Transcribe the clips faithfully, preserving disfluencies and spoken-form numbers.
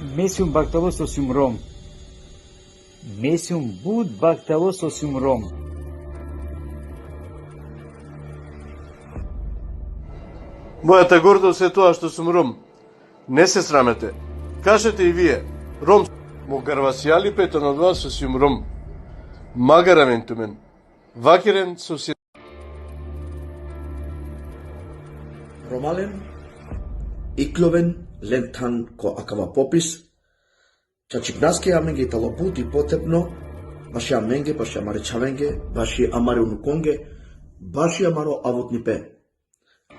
Me sijum bahtalo so sijum Rom. Me sijum but bahtalo so sijum Rom. Мојата гордост е тоа што сум Ром. Не се срамете. Кажете и вие, Ром. Mo garvasjalipe tano odova so sijum Rom. Magaraven tumen. Vakeren so si Romalen, ikljoven, len than ko akava popis. Čačipnaske amenge i talo but i potrebno, baši amenge, baši amare čhavenge, baši amare unukonge, baši amaro avutnipe.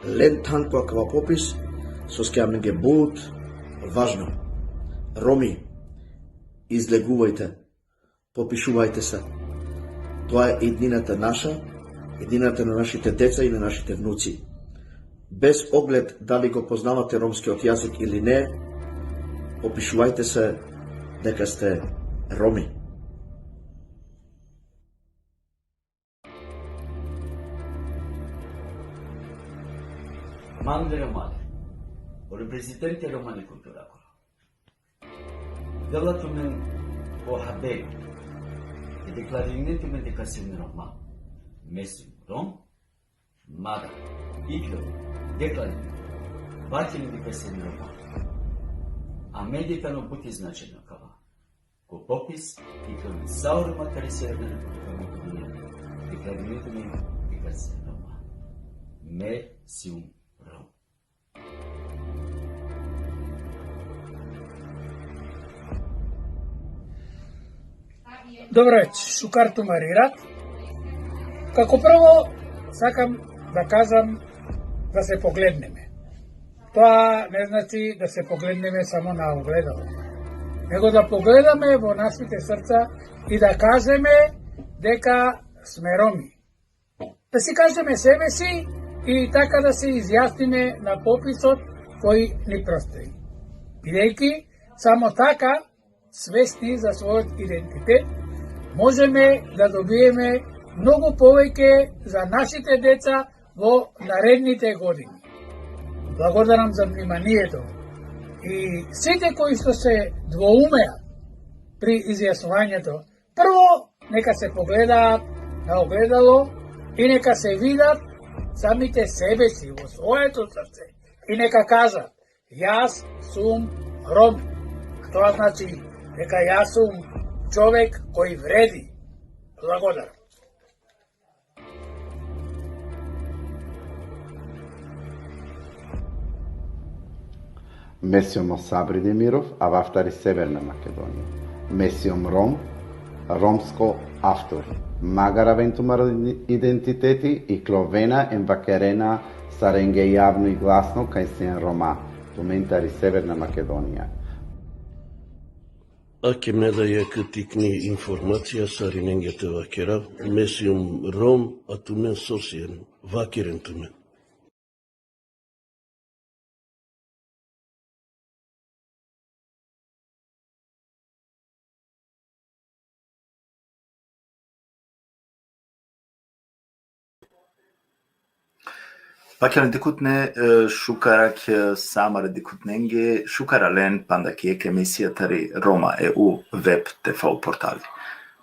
Len than ko akava popis, soske amenge but važno. Romi, izleguvajte, popišuvajte se. Тоа е иднината наша, иднината на нашите деца и на нашите внуци. Без оглед дали го познавате ромскиот јазик или не, опишувајте се дека сте Роми. Mandere male, o reprezentante romane kultura. Dela tumen o haberi, e deklaririnen tumen deka sien Roma. Me sijum Rom, mada, iklo, deklaririnen, vakeren deka sien Roma. Amenge tano but značajno kava. Ko popis, iklo sa o Roma tari Severna Republika Makedonija, deklaririnen tumen deka sien Roma. Me sijum Rom. Dobro večer, šukar tumari rat. Како прво, сакам да кажам да се погледнеме. Тоа не значи да се погледнеме само на огледало, него да погледаме во нашите срца и да кажеме дека сме Роми. Да си кажеме себе си и така да се изјасниме на пописот кој ни престои. Бидејќи само така, свесни за својот идентитет, можеме да добиеме многу повеќе за нашите деца во наредните години. Благодарам за вниманието. И сите кои што се двоумеа при изјаснувањето, прво нека се погледаат на огледало и нека се видат самите себе си во своето срце и нека кажат: јас сум Ром. А тоа значи дека јас сум човек кој вреди. Благодарам. Me sijum o Sabri Demirov, avav tari Severna Makedonija. Me sijum Rom, romsko avtori. Magaraven tumaro identiteti, iklovena em vakerena sarenge javno i glasno kaj sien Roma. Tumen tari Severna Makedonija. Ake me da jekh tikni informacija sarinenge te vakerav, me sijum Rom, a tumen so sien, vakeren tumen. Vakeren dikhutne, e, šukar akhe sa amare dikhutnenge, šukar alen panda ki jekh emisija tari Roma E U web T V portali.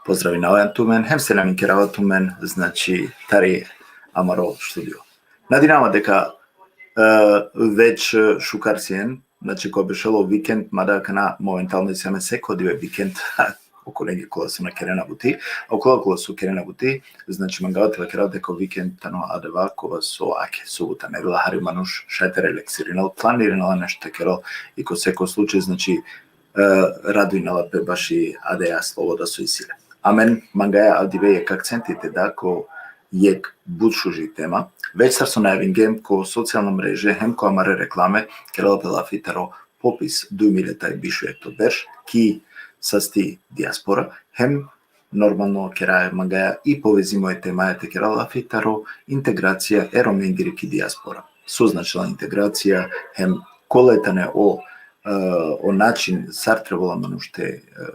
Pozdravinava tumen, hem selam kerava tumen, znači, tari amaro studio. Nadinava deka, e, već, e, šukar sien, znači, ko bešelo vikend, mada akana momentalno isi amen seko dive vikend, okolenge kola so na kerena buti, okola kola so kerena buti, znači, mangava te vakerav deka vikend tano adava kova so akhe subota, nedela, hari manuš šaj te relaksirinel, planirinela nešto te kerel, i ko seko slučaj, znači, e, raduinela pe baši adaja sloboda so isi le. Amen mangaja avdive jekh akcenti te da ko jekh but šuži tema. Već sar so najavingjem, ko socijalna mreže hem ko amare reklame kerela pe lafi taro popis duj milja taj biš u jekto berš ki sasti dijaspora, hem normalno keraja mangaja i povezimo e temaja te kera lafi taro integracija e Romengiri ki dijaspora. So značila integracija, hem kola tane o, e, o način sar trebela manuš te, e,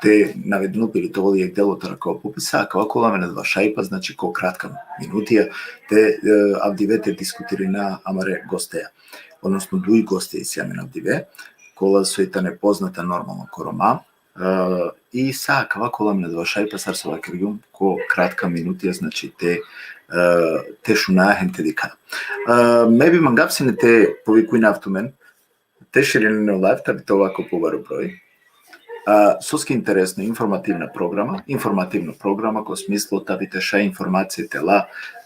te navedinel pe ili te ovel jekh delo taro akava popisa, akava kola amen adava šajipa, znači, ko kratka minutija te, e, avdive te diskutirina amare gosteja. Odnosno, duj goste isi amen avdive. kola soj tane poznata normalno ko Roma. E, i sa akava kola amen adava šajipa sar so vakergjum ko kratka minutija, znači te, e, te šuna hem te dikha. E, me bi mangav sine te povikujnav tumen, te širinen o live, ta bi te ova ko pobaro broj. A, soske interesno, informativna programa, informativno programa, ko smislo ta bi te šaj informacije te la,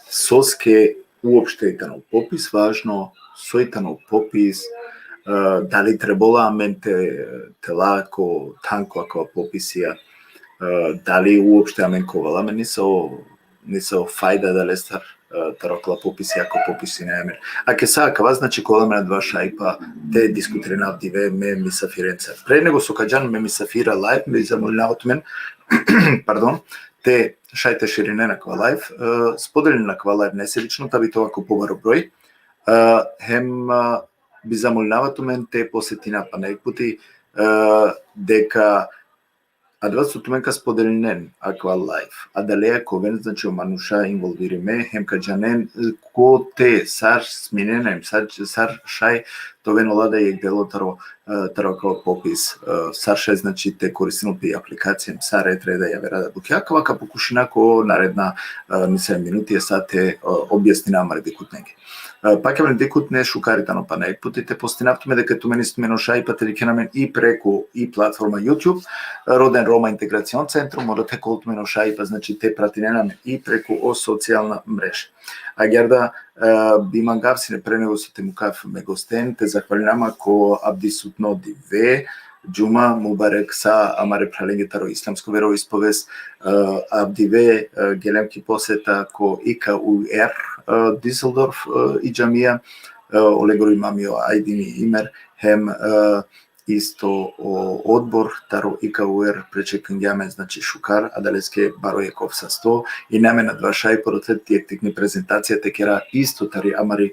soske uopšte i tano popis važno, soj tano popis, e, dali trebola amen te, te la ko than ko akava popisija, e, dali uopšte amen ka ovel amen niso, niso fajda adalestar, e, taro akala popisija ko popisinaja amen. Ake sa akava, znači, ka ovel amen adava šajipa te diskutirina avdive me misafirenca. Pre nego so ka džan me misafira live, me zamolinav tumen, pardon, te šaj te širinen akava live, e, spodelinen akava live nesebično, ta bi te ova ko pobaro broj, e, hem, e, bi zamolinava tumen te posetina pana jekh puti, e, deka adava so tumen ka spodelinen akava live, adaleja ka oven, znači, o manuša involvirime, hem ka džanen, e, kote, sar sminena, hem sar, sar šaj te oven ola da jekh delo taro, e, taro akava popis, e, sar šaj, znači, te koristinel pe i aplikacija, hem sar e treda javera da. Bukja akava ka pokušina ko naredna, e, nisave minuti, e sa te, e, objasnina amare dikhutnenge. E, pa ke amen dikhutne, šukar i tano pana jekh puti te postinav tumen deka tumen isi tumen o šajipa te dikhen amen i preku i platforma YouTube, Roden Roma Integracion Centrum, mora te ka ovel tumen o šajipa, znači, te pratinen amen i preku o socijalna mreža. Agjaar da, e, bi mangav sine pre nego so te mukav me gosten, te zahvalinav ma ko avdisutno dive, džuma mubarek sa amare phralenge taro islamsko veroispovest, e, avdive, e, gelem ki poseta ko I K U R, e, Düsseldorf, e, i džamija, e, olengoro imami o Ajdini Imer, hem, e, isto o odbor taro I K U R prečekingja amen, znači, šukar, adaleske baro jekh ov sasto, i amen adava šajipa odote jekh tikni prezentacija te kera isto tari amari,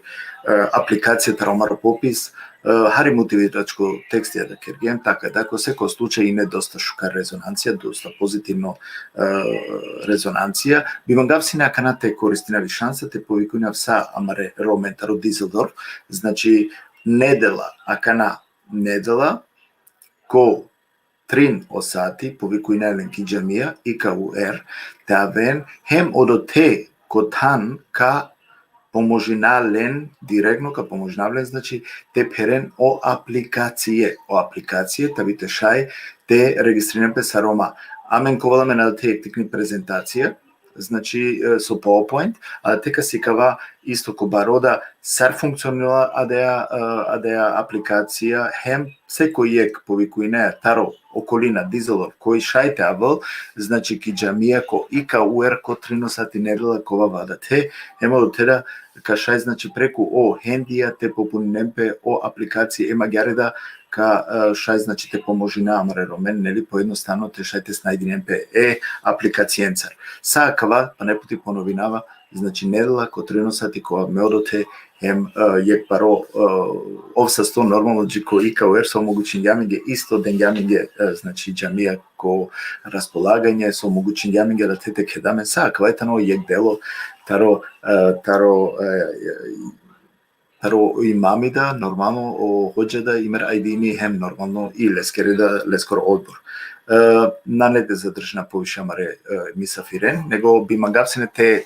e, aplikacija taro amaro popis, e, hari motiviračko tekstija da kergjem, taka da, ko seko slučaj ine dosta šukar rezonancija, dosta pozitivno, e, rezonancija. Bi mangav sine akana te koristinav i šansa, te povikujnav sa amare Romen taro Düsseldorf, znači, nedela, akana nedela, ko trin o sati, povikujnaja len ki džamija, I K U R, te aven, hem odote ko than ka pomožina len, direktno ka pomožinav len, znači, te pheren o aplikacije, o aplikacije, ta bi te šaj te registrinen pe sar Roma. Amen ka ovel amen adate jekh tikni prezentacija, znači, e, so PowerPoint, a te ka sikava isto ko baro da sar funkcionira adaja, e, adaja aplikacija, hem seko jekh povikujnaja taro okolina Düsseldorf, koj šaj te avel, znači, ki džamija ko I K U R ko trin o sati nedela ka ova adate, hem odote da ka šaj, znači, preku o hendija te popuninen pe o aplikacije, hem agjaar da ka, e, šaj, znači, te pomožina amare Romen, neli, pojednostavno te šaj te snajdinen pe e aplikacijencar. Sa akava, pana jekh puti ponovinava, znači, nedela ko trin o sati ka ova me odote, hem, e, jekh baro, e, ov sasto normalno dži ko I K U R so omogučingja amenge, isto dengja amenge, e, znači, džamija ko raspolaganje, so omogučingja amenge da te, te keda amen. Sa akava i tano jekh delo taro, e, taro, e, taro imami da, normalno, o hodža da, Imer Ajdini, hem normalno i leskeri da, leskoro odbor. E, nane te zadržina poviše amare, e, misafiren, nego bi mangav sine te,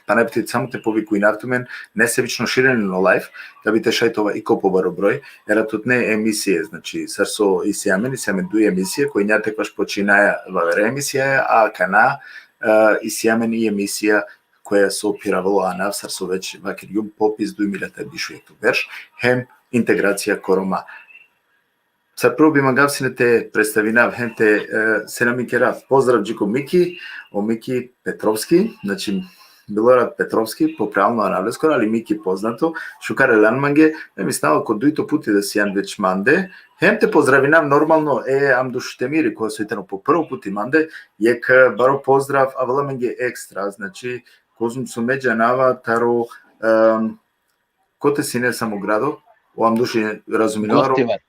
pana jekh puti samo te povikujnav tumen, nesebično širinen o live, da bi te šaj te ova i ko pobaro broj, jer tutne emisije, znači, sar so isi amen, isi amen duj emisije, koj nja tek baš počinaja, vavera emisija, a akana, e, isi amen i emisija koja so phiravela o anav, sar so već vakergjum, popis duj milja te biš u jekto berš, hem integracija ko Roma. Sar prvo bi mangav sine te predstavinav, hem te, e, selamikerav. Pozdrav dži ko Miki, o Miki Petrovski, znači, Milorad Petrovski, po pravilno anav leskoro, ali Miki poznato, šukar alan mange, e, mislinava ko dujto puti da sijan već mande, hem te pozdravinav normalno e Amduš Temiri, kova soj tano po prvo puti mande, jekh, e, baro pozdrav, avela mange ekstra, znači, kozom so me džanava taro, em, kote sine samo grado, o Amduš razuminela ro-, Gostivar.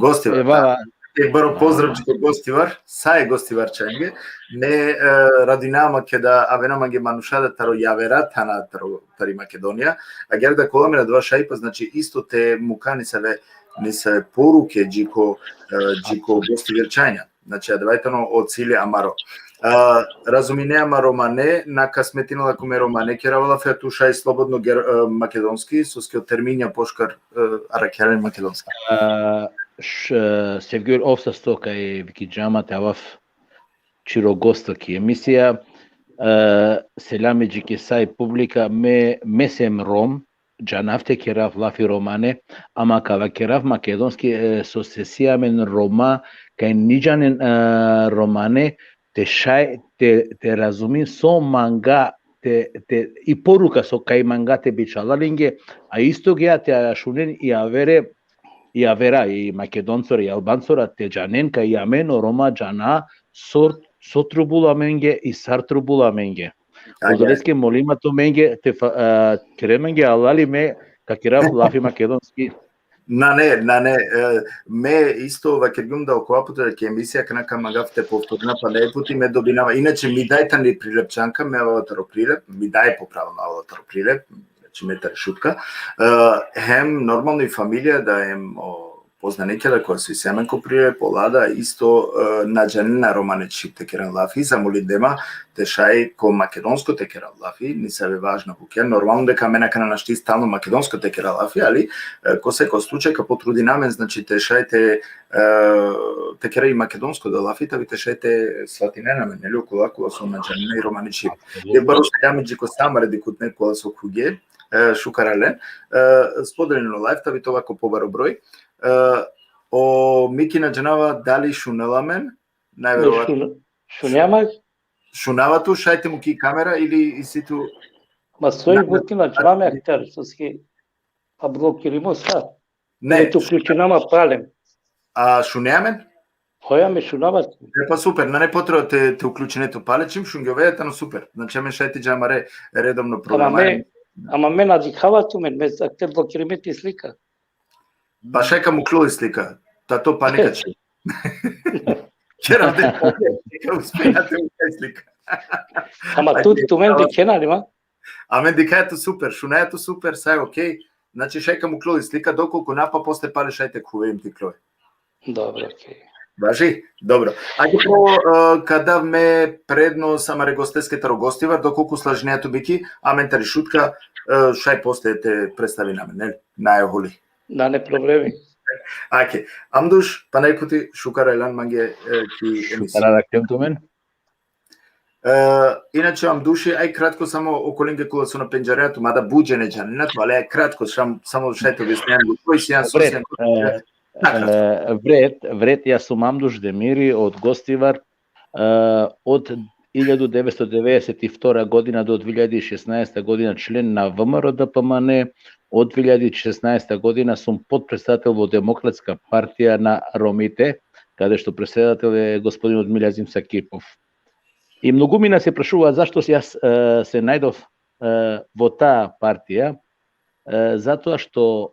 Gostivar, e, da. Vava, Jekh baro pozdrav dži ko Gostivar, sa e Gostivarčanenge. Me, e, radinama keda avena mange manuša da taro javera thana taro, tari Makedonija. Agjaar da ka ovel amen adava šajipa, znači isto te mukha nesave, nesave poruke dži ko, e, dži ko Gostivarčanja. Znači, adava tano o cilj amaro. A, razumine amare romane, na ka smetinel ako me romane kerava lafi, a tu šaj slobodno ger-, e, makedonski, soske o terminja pošukar, e, arakhea len makedonski. A, š-, Sevgjul, ov sasto kaj vikinđam te avav čiro gosto ki emisija. E, selami dži ki sa i publika, me, me sem Rom, džanav te kerav lafi romane, ama ka vakerav makedonski, e, soske si amen Roma, kaj ni džanen, e, romane, te šaj, te, te razumin so manga, te, te, i poruka so kaj manga te bičhala lenge, a isto gea te šunen i avere, i avera, i Makedoncora, i Albancora, te džanen kaj i amen o Roma džana so, so trubul amenge i sar trubul amenge. Ajde. Odoleske molima tumenge te fa-, a, keren amenge alali me ka kerav lafi makedonski. Nane, nane, e, me isto vakergjum da okova puti ki emisija kana ka mangav te povtorina pana jekh puti, me dobinava. Inače, mi daj tani Prilepčanka, me avava taro Prilep, mi daj, popravljam, avava taro Prilep, znači me tari Šutka. E, hem normalno i familija da hem o poznanikja da kola so isi amen ko Prilep, ola da isto, e, na džanena romane čhib te keren lafi, zamolinde ma te šaj ko makedonsko te kerav lafi, nesave važna bukja. Normalno deka amen akana našti stalno makedonsko te kerav lafi, ali, e, ko seko slučaj ka potrudina amen, znači, te šaj te, e, te kera i makedonsko da lafi, ta bi te šaj te svatinen amen, neli, okola kola so na džanena i romane čhib. Apsolutno. Jekh baro selami dži ko sa amare dikhutne kola so khuvge, e, šukar alen, e, spodelinen o live, ta bi te ova ko pobaro broj. E, o Miki, na džanava dali šunela amen, najverovatno. Šun-, šunea ma? Šunava tu, šaj te mukhi kamera ili isi tu? Ma soj buti na džanav me akter, soske pa blokirimo sa. Ne. Te uključina ma palem. A šunea amen? Hoja, me šunava. E, pa super, nane potreba te, te uključine tu pale, čim šungjove, tano super. Znači, amen šaj te dža amare redovno programa. Ama me, ama me na dikhava tumen, me akter blokirime ti slika. Pa šaj ka muklol i slika, ta to panika čhib. Kera de, ka uspeja te muklol i slika. Ama tu, tumen dikhena li ma? Amen dikhaja tu super, šunaja tu super, sa je okej. Znači, šaj ka muklol i slika, dokolku na, pa posle pale šaj te khuve hem te iklove. Dobro, okej. Važi? Dobro. Ajde prvo, e, ka dav me prednost amare gosteske taro Gostivar, dokolku slažinea tu, Miki, amen tari Šutka, e, šaj posle te predstavina amen, neli? Nane holi. Nane problemi. Ajde, Amduš, pana jekh puti šukar alan mange, e, ki emisija. Šukar arakhljem tumen. E, inače, Amduši, aj kratko samo okolenge kola so na pendžarena tu, mada but džene džanena tu, ali aj kratko, sam-, samo šaj te objasnina, koj sian, so sian, e, e, vred, vred, ja sum Amduš Demiri od Gostivar, e, od hiljadu devetsto devedeset i vtora godina do dve hiljade i šesnaesta godina člen na V M R D P M N, od dve hiljade i šesnaesta godina sum potpredsedatel vo Demokratska partija na Romite, kade što predsedatel e gospodin Miljazim Sakipov. I mnogu mi nas e prašuva zašto jaz, e, se najdov, e, vo ta partija, e, zato što,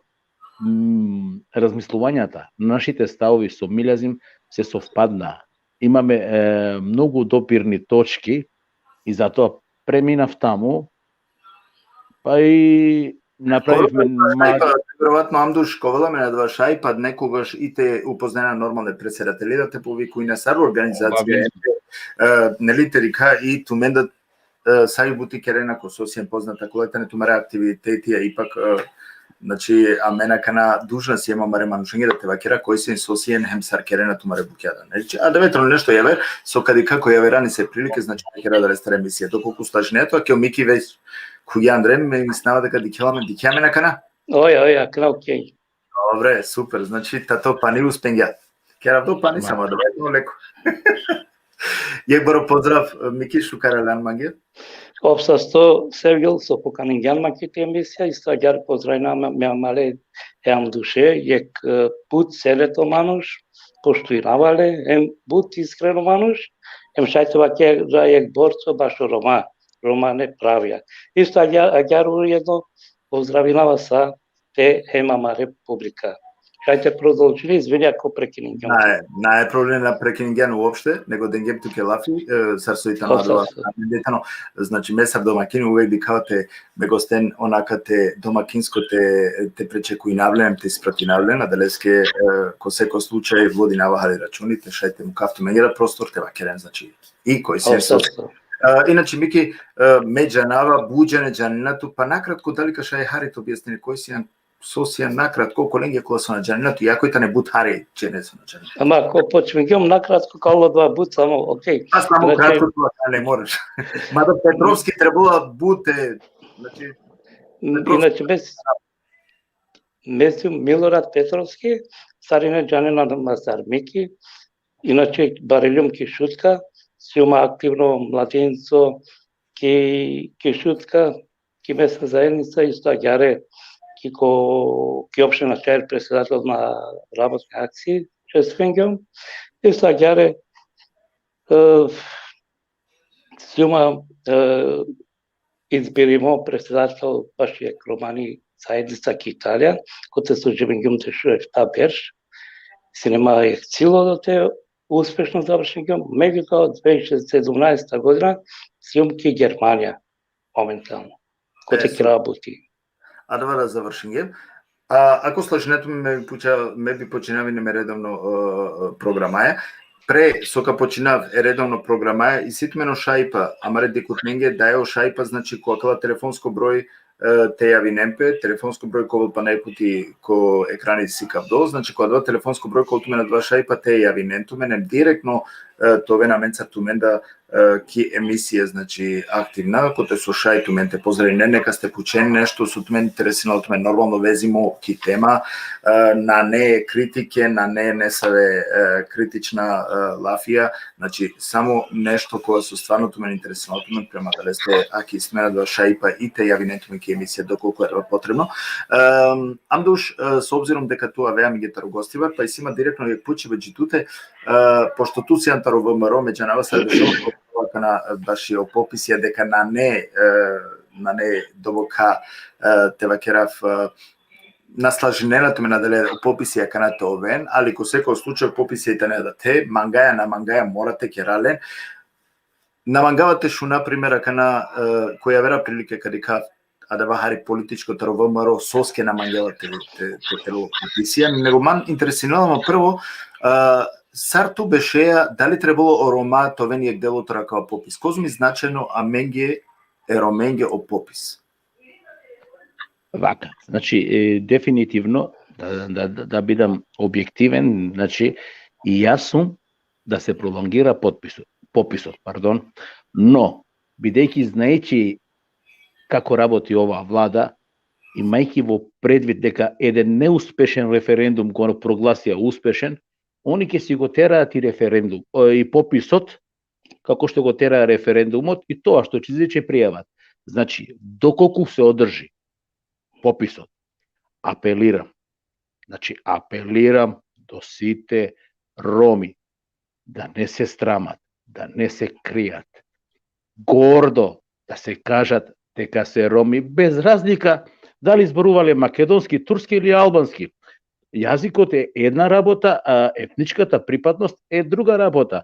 mm, razmislovanjata, našite stavovi so Miljazim se sovpadna. Imame, e, mnogu dopirni točki i zato preminav tamu, pa i napravivme. Dobro, ma- pa, verovatno, Amduš, ka ovel amen adava šajipa, nekogaš i te upoznajna normalne predsedateli, da te povikujna sar organizacija, e, neli, te dikha i tumen da, e, savi buti kerena, ko so sien poznata, kola tane tumare aktivitetija, ipak, e, znači, amen akana dužna siem amare manušenge da te vakera koj sien, so sien, hem sar kerena tumare bukja da. Znači, a da vetro nešto javer, so ka dikha ko javera nesave prilike, znači, te kera adalestar emisija. Dokolku slažinea tu, a ki o Miki već khuvgja andre, me mislinava deka dikhela amen, dikhea amen akana? Oj, oj, akana, okej. Dobre, super, znači, tato pani uspengja. Kerav do pani, ma, samo da, leko. Jekh baro pozdrav, Miki, šukar alan mange. Ov sasto, Sergel, so pokaningjan ma ki ti emisija, isto agjaar pozdravinav me amale e Amduše, jekh, e, but seleto manuš, poštujnava le, em but iskreno manuš, em šaj te vakera jekh borco bašo Roma, romane pravija. Isto agjaar, agjaar ujedno pozdravinava sa te hem amare publika. Kaj te prodolčili, izvini ako prekiningjan. Nae, nae problem na prekiningjan uopšte, nego dengjem tuke lafi, e, sar so i tano Ho, adava, so, so. Znači, me sar domakini uvek dikhava te me gosten onaka te domakinsko te, te pričekujnav len, te ispratinava len, adaleske, e, ko seko slučaj vodinava hari računi, te šaj te mukav tumengera prostor te vakeren, znači, i koj Ho, sen so, so. so. E, inače, Miki, e, me džanava, but džene džanena tu, pa nakratko, dali ka šaj hari te objasnine koj sian, so sian nakratko, kolenge kola so na džanena tu, iako i tane but hari džene so na džanena. Ama ako počmingjum nakratko, ka ovel adava but, samo, okej. Pa samo Znači, kratko tu, a ne moraš. Mada Petrovski trebela but, e, znači, Petrovski. Inače, me s-, me sijum Milorad Petrovski, sarine džanena ma sar Miki, inače, bareljum ki Šutka, sijum aktivno mladenco ki, ki Šutka, ki mesna zaednica, isto agjaar, ki ko, ki opština Čair, pretsedatel na rabotne akcije, učestvingjum, isto agjaar, e, sijum, e, izbirimo pretsedatel baši jekh romani zaednica ki Italija, kote so živingjum dešuefta berš, sine ma jekh cilo dote, uspešno završingjum, megjutoa, dve hiljade sedamnaesta godina, sijum ki Germanija, momentalno, kote E, kerava buti. Adava da završingjum. A, ako slažine tumen, me bi puča-, me bi počinav ine me redovno, e, programaja. Pre so ka počinav e redovno programaja, isi tumen o šajpa, amare dikhutnenge, da e o šajpa, znači, ko akala telefonsko broj, e, te javinen pe, telefonsko broj ka ovel pana jekh puti ko ekrani sikavdo, znači, ko adava telefonsko broj ka ovel tumen adava šajpa te javinen tumen, em direktno, e, te oven amenca tumen da, e, ki emisija, znači, aktivna, kote so šaj tumen te pozdravinen, neka ste pučen nešto so tumen interesinela tumen, normalno vezimo ki tema, e, nane kritike, nane nesave, e, kritična, e, lafija, znači, samo nešto kola so stvarno tumen interesinela tumen, prema adaleste, aki isi tumen adava šajpa i te javinen tumen ki emisija dokolku adava potrebno. Em, Amduš, e, s obzirom deka tu avea amenge taro gostibar, pa isi ma direktno jekh pučibe dži tute, e, pošto tu sian taro V M R O, me džanava sar dešava akana baši o popisija deka nane, e, nane doboka, e, te vakerav, e, na slažinena tumen adale o popisija akana te oven, ali ko seko slučaj popisija i tane adate, mangaja, na mangaja, mora te kera len. Na mangava te šuna primer akana, e, ko javera prilike ka dikhav adava hari političko taro V M R O, soske na mangela te, te, te, te o popisija, nego man interesinela ma prvo, e, sar tu bešea, dali trebalo o Roma te oven jekh delo taro akava popis. Kozom i značajno amenge, e Romenge o popis? Vaka, znači, e, definitivno, da, da, da, da bidam objektiven, znači, i ja sum da se prolongira potpisu, popisot, pardon, no, бидејќи знаејќи како работи оваа влада, имајќи во предвид дека еден неуспешен референдум го прогласија успешен, они ќе си го тераат и референдум, о, и пописот, како што го тераа референдумот, и тоа што ќе излече пријават. Значи, доколку се одржи пописот, апелирам, значи, апелирам до сите Роми да не се страмат, да не се кријат. Гордо да се кажат дека се Роми, без разлика дали зборувале македонски, турски или албански. Јазикот е една работа, а етничката припадност е друга работа.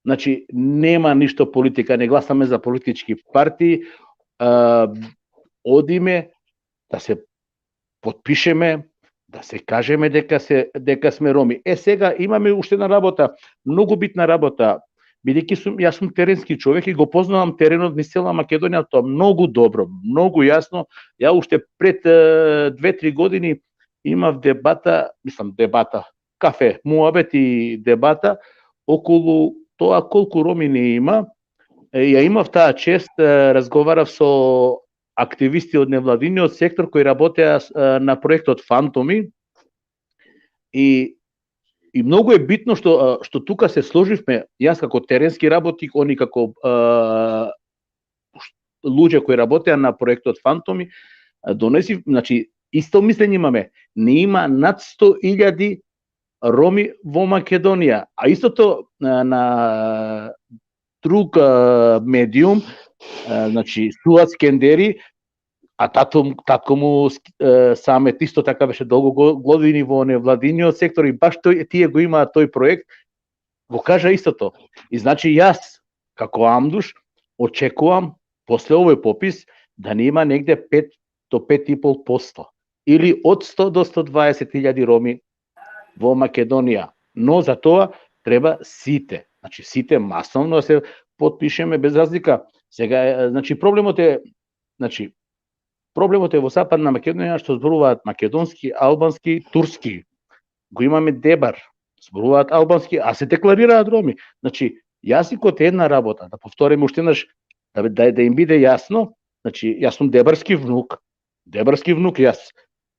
Значи, нема ништо политика, не гласаме за политички партии, а, одиме да се потпишеме, да се кажеме дека се, дека сме Роми. Е, сега имаме уште една работа, многу битна работа, бидејќи сум, јас сум теренски човек и го познавам теренот низ цела Македонија, тоа многу добро, многу јасно. Ја уште пред, е, две-три години имав дебата, мислам, дебата, кафе, муабет и дебата околу тоа колку Роми не има. Е, ја имав таа чест, е, разговарав со активисти од невладиниот сектор кои работеа, е, на проектот Фантоми и, и многу е битно што, е, што тука се сложивме, јас како теренски работник, они како, е, луѓе кои работеа на проектот Фантоми, е, донеси, значи, исто мислење имаме. Не има над сто илјади Роми во Македонија, а истото, е, на друг, е, медиум, е, значи, Суад Скендери, а татко, татко му, е, сам е исто така беше долго го-, години во невладиниот сектор и баш тој, тие го има тој проект, го кажа истото. И значи јас, како Амдуш, очекувам после овој попис да ни има негде пет до пет и пол посто. Или од сто до сто дваесет илјади Роми во Македонија. Но за тоа треба сите, значи сите масовно да се потпишеме без разлика. Сега, е, значи, проблемот е, значи, проблемот е во Западна Македонија што зборуваат македонски, албански, турски. Го имаме Дебар, зборуваат албански, а се декларираат Роми. Значи, јазикот е една работа, да повториме уште еднаш, да, да, да им биде јасно, значи, јас сум дебарски внук, дебарски внук јас.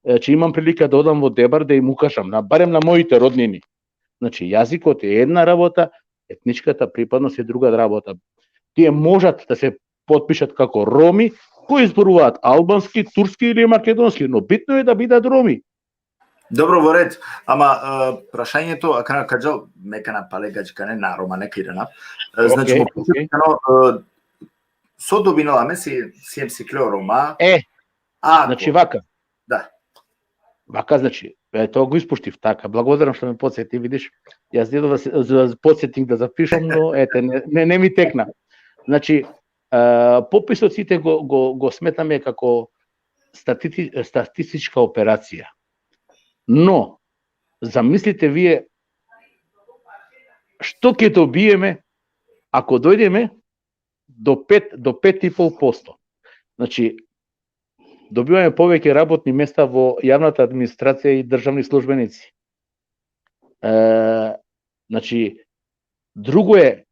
Значи, имам прилика да одам во Дебар да им укажам, на, барем на моите роднини. Значи, јазикот е една работа, етничката припадност е друга работа. Тие можат да се потпишат како Роми, кои зборуваат албански, турски или македонски, но битно е да бидат Роми. Добро, во ред. Ама, е, прашањето, а кана кажал, ме кана пале гаджикане на Рома, нека ирана. Е, значи, окей, во почеток, окей. Кано, е, со добинала ме си, си ем си клео Рома. Е, а, значи, вака. Да. Вака, значи, е, тоа го испуштив, така. Благодарам што ме подсети, видиш. Јас дедова се, за, подсетих да запишам, но ете, не, не, не ми текна. Значи, е, пописот сите го, го, го сметаме како статити-, статистичка операција. Но, замислите вие што ќе добиеме ако дојдеме до пет, до пет и пол посто. Значи, добиваме повеќе работни места во јавната администрација и државни службеници. Е, значи, друго е,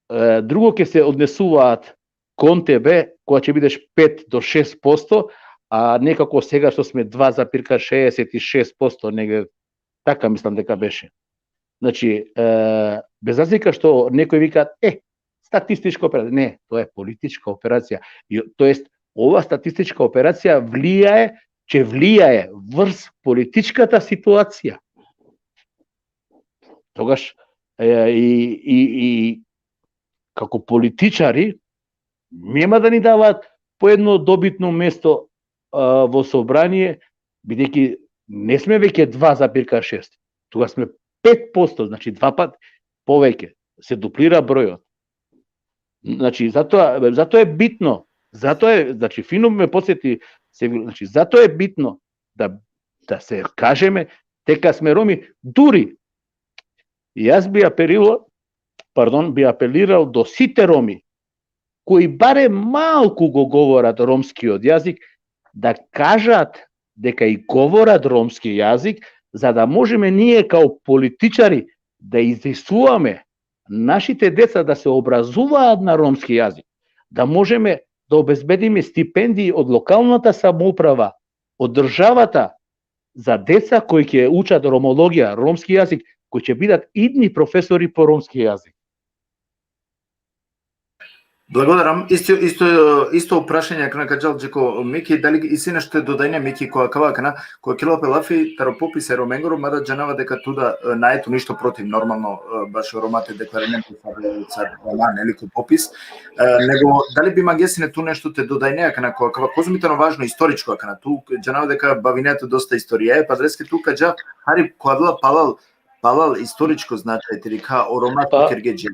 е, друго ќе се однесуваат кон тебе, кога ќе бидеш пет до шест посто, а некако сега што сме два запирка шеесет и шест посто, негде така мислам дека беше. Значи, е, без разлика што некои викаат, е, статистичка операција. Не, тоа е политичка операција. И, тоест, ова статистичка операција влијае, ќе влијае врз политичката ситуација. Тогаш, е, и, и, и како политичари, нема да ни даваат по едно добитно место, а, во собрание, бидејќи не сме веќе два запирка шест, тука сме пет посто, значи два пат повеќе, се дуплира бројот. Значи, затоа, затоа е битно, затоа е, значи, фино ме подсети, се, значи, затоа е битно да, да се кажеме дека сме Роми, дури јас би апелирал, пардон, би апелирал до сите Роми, кои барем малку го говорат ромскиот јазик, да кажат дека и говорат ромски јазик, за да можеме ние као политичари да изисуваме нашите деца да се образуваат на ромски јазик, да можеме да обезбедиме стипендии од локалната самоуправа, од државата, за деца кои ќе учат ромологија, ромски јазик, кои ќе бидат идни професори по ромски јазик. Благодарам. Исто, исто, исто прашање, ако на кажал, Джеко Мики, дали и сине што додајне Мики која кава кана, која кило пе лафи, таро попис е Роменгоро, мада џанава дека туда, е, наето ништо против, нормално, е, баш Ромате декларираме сар, сар Рома, нели, ко попис, е, него дали би маґесине ту нешто те додајне, ако на која кава, козмитано важно, историчко, ако на ту, џанава дека бавинето доста историја, е, па дрески ту кажа, хари, која била палал, палал историчко значај, тирика, о Ромате Па, Киргеџи.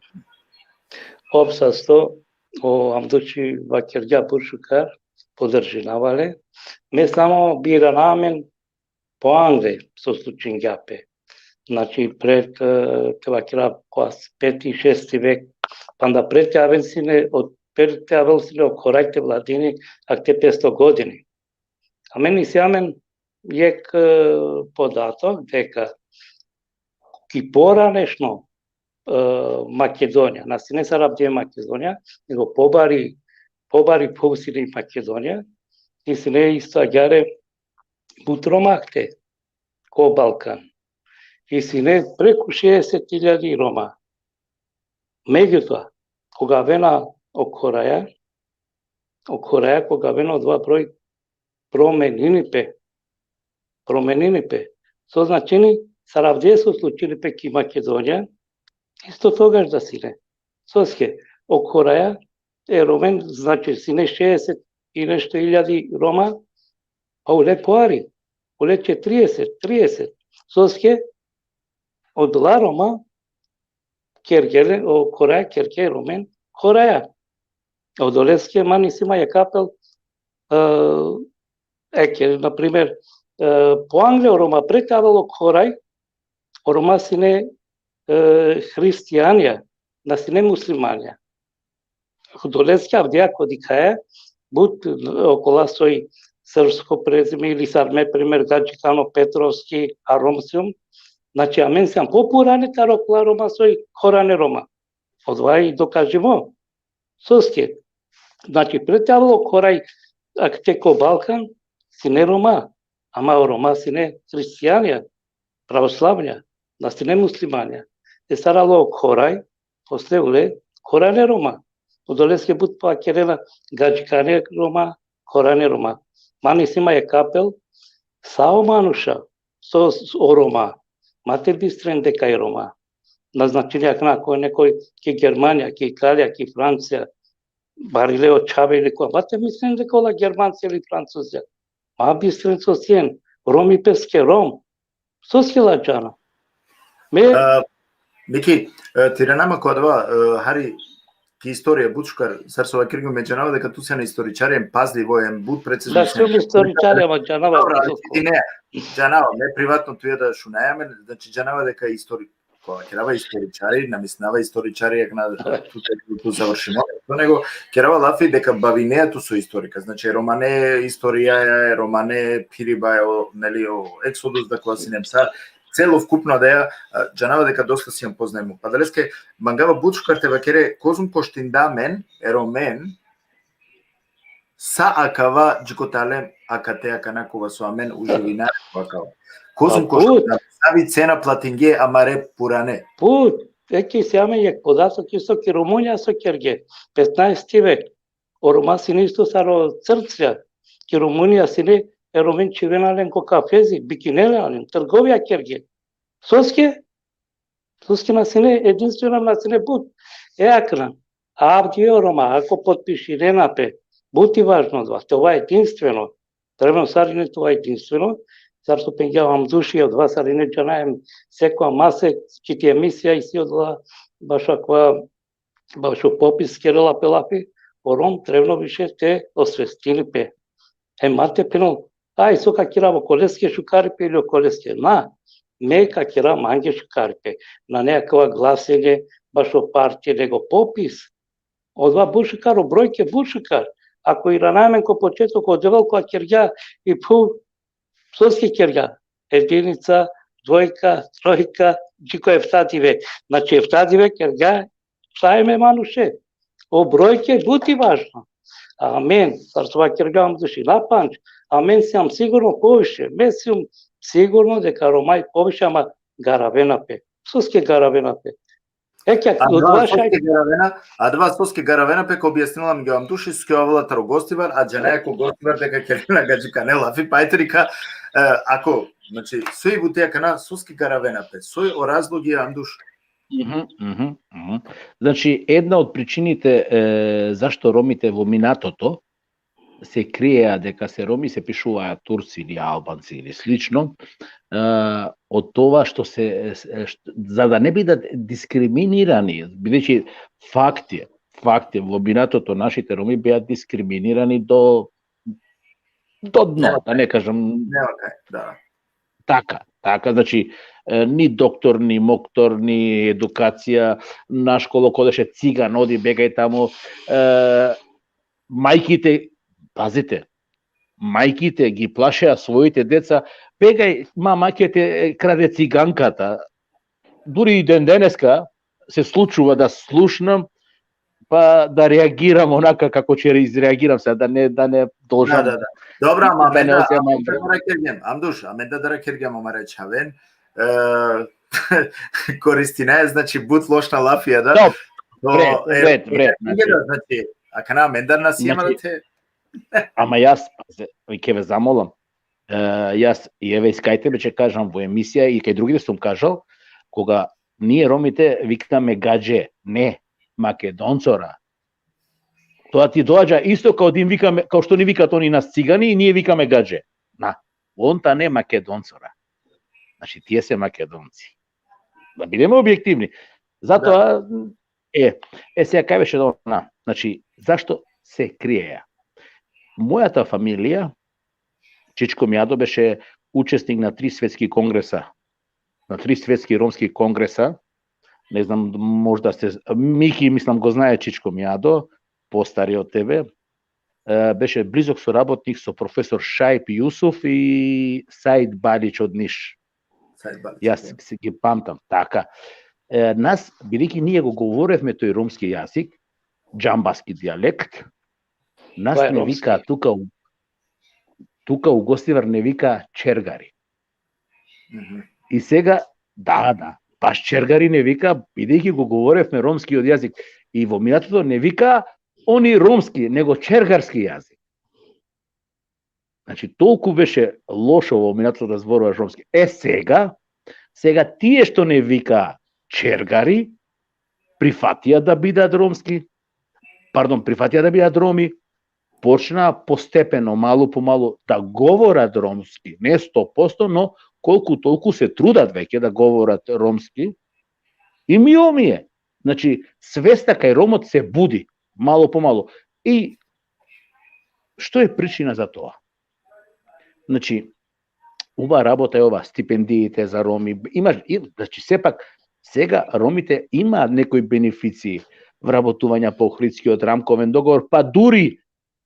Opsasto, o Amduči vakergja buršukar, podržinava le. Me samo birana amen po angre so slučingja pe. Znači, pred, e, te vakera, koas peti, šesti vek, panda pred te avel sine, od, pred te avel sine o Koraj te vladini, ak te pesto godini. Amen isi amen jek, e, podatok deka ki poranešno, e, Makedonija, na sine sar avdive Makedonija, nego pobari, pobari povsili Makedonija, i sine isto agjare but Romahte ko Balkan. I sine preku šeeset iljadi Roma. Međutoa, koga avena o Koraja, o Koraja koga avena odova broj promenini pe. Promenini pe. So značini, sar avdive so slučini pe ki Makedonija, isto togaš da sine. Soske, o Koraja, e Romen, znači, sine šeeset i nešto iljadi Roma, pa ule pohari, ule četrieset, trieset. Soske odola Roma kergje le, o Khoraja kergje Romen Khoraja. Odoleske man isi ma jekh apel, e, eke, na primer, e, po angle o Roma, pre te avel o Khoraj, o Roma sine, e, hristijanja, na sine muslimanja. Odoleske avdive ako dikhaja, but okola soj srpsko prezime ili sar me primer Gadžikano, Petrovski, a Rom sium, znači amen siam popurane taro okola Roma soj Khorane Roma. Odova i dokažimo. Soske, znači, pre te avel o Khoraj akate ko Balkan, sine Roma, ama o Roma sine hristijanja, pravoslavnja, na sine muslimanja. E sar alo o Khoraj, posle ule Khorane Roma. Odoleske but vakerena Gadžikane Roma, Khorane Roma. Man isi ma jekh apel, sa o manuša, so s-, o Roma, ma te bistren deka i Roma. Na značini akana ako nekoj ki Germanija, ki Italija, ki Francija, barile o čhave ili ko, ma te mislen deka ola Germancija ili Francuzija. Ma bistren so sien, Romi peske Rom. Soske la džana. Me A, Miki, e, te irana ma ko adava, e, hari ki istorija but šukar, sar so vakergjum, me džanava deka tu sian istoričari, em pazlivo, em but precizno Da, sian sium istoričari, ama džanava. Dobro, ali ti ne, džanava, me privatno tuja da šunaja amen, znači džanava deka istori-, ko vakerava istoričari, na mislinava istoričari, jak na tu, tu, tu završimo, to nego kerava lafi deka bavinea tu so istorika, znači e romane istorijaja, e romane phiribaja, o, neli, o Exodus, da kola sinem sa, celokupno da ja, a, džanava deka dosta sian poznajmo. Pa adaleske mangava but šukar te vakere, kozom koštinda amen, e Romen, sa akava dži kote alem akate akana kova so amen uživina akava. Kozom Pa but. koštinda, savi cena platingje amare purane. But, eke isi amen jekh podatok isto ki Rumunija so kerge, petnaesti vek. O Roma sine isto sar o crcija, ki Rumunija sine, e Romen čhivena len ko kafezi, bikinena len, trgovija kerge. Soske? Soske na sine, edinstveno na sine but. E akana, avdive o Roma, ako potpišinena pe, but i važno odova, te ova edinstveno, trebno sarine te ova edinstveno, sar so pengja o Amduši, odova sarine džanaja, sekoja masek, čiti emisija isi odova, bašo akava, bašo popis kerela pe lafi, o Rom trebno više te osvestini pe. Hem ma te phenel, aj, so ka kerav okoleske šukaripe ili okoleske. Na, me ka kerav mange šukaripe. Nane akava glasenje bašo partije, nego popis. Odova but šukar, o brojke but šukar. Ako irana amen ko početok, o Devel kova kergja i phuv, soske kergja? Edinica, dvojka, trojka, dži ko efta dive. Znači, efta dive kergja, šaj me manuše. O brojke but i važno. Amen, sar so vakergja Amduši, na pandž, amen siam sigurno poviše, me sium sigurno deka Romaj poviše, ama garavena pe. Soske garavena pe? Eke, Adava odova šaj soske garavena, adava soske garavena pe, ka objasninav amenge o Amduši, soske avela taro Gostivar, a džanaja ko Gostivar deka kerena gadžikane lafi, pa eto rika, e, ako, znači, soj buti akana, soske garavena pe, soj o razlogi, Amduš? Mhm, mhm, mhm. Znači, една од причините, е, зашто Ромите во минатото се криеа дека се Роми, се пишуваат Турци или Албанци или слично, е, од тоа што се, е, што, за да не бидат дискриминирани, бидејќи факт е, факт е, во минатото нашите Роми беа дискриминирани до, до дно, Нема да не кажам. Нема кај, да. Така, така, значи, е, ни доктор, ни моктор, ни едукација, на школа кодеше циган, оди, бегај таму, е, мајките, пазите, мајките ги плашеа своите деца, бегај, мама ќе те краде циганката. Дури и ден денеска се случува да слушнам, па да реагирам онака како ќе изреагирам сега, да не, да не должам. Да, да, да. Добро, ама да амен не да, оземам амен да време. Да ракергем, Амдуш, амен да, да ракергем, ама речавен. Е, користинаја, значи, бут лошна лафија, да? Добро, Но, вред, е, вред, вред, е, значи. Да, значи, акана амен да нас има Значи, да те ама јас, пазе, и ќе ве замолам, е, јас, и еве, искајте ме, ќе кажам во емисија и кај другите сум кажал, кога ние Ромите викаме гадже, не, Македонцора. Тоа ти доаѓа исто као да им викаме, као што ни викаат они нас цигани и ние викаме гадже. На, он тане Македонцора. Значи, тие се Македонци. Да бидеме објективни. Затоа, е, е, сега кај беше она, значи, зашто се криеја? Мојата фамилија, Чичко Мијадо, беше учесник на три светски конгреса, на три светски ромски конгреса. Не знам, можда сте, Мики, мислам, го знае Чичко Мијадо, постари од тебе. Е, беше близок соработник со професор Шајп Јусуф и Саид Балич од Ниш. Саид Балич, Јас да. Си ги памтам, така. Е, нас, бидејќи ние го говоревме тој ромски јазик, џамбаски дијалект, нас Тоа е не ромски. Вика тука у, тука у Гостивар не вика чергари. Мгм. И сега, да, да, баш чергари не вика, бидејќи го говоревме ромскиот јазик. И во минатото не вика они ромски, него чергарски јазик. Значи, толку беше лошо во минатото да зборуваш ромски. Е, сега, сега тие што не вика чергари, прифатија да бидат ромски, пардон, прифатија да бидат роми, почнаа постепено, мало по мало, да говорат ромски. Не сто посто, но колку толку се трудат веќе да говорат ромски. И мило ми е. Значи, свеста кај ромот се буди, мало по мало. И што е причина за тоа? Значи, убава работа е ова, стипендиите за роми. Имаш, и, значи, сепак, сега ромите имаат некои бенефиции, вработувања по Охридскиот рамковен договор, па дури,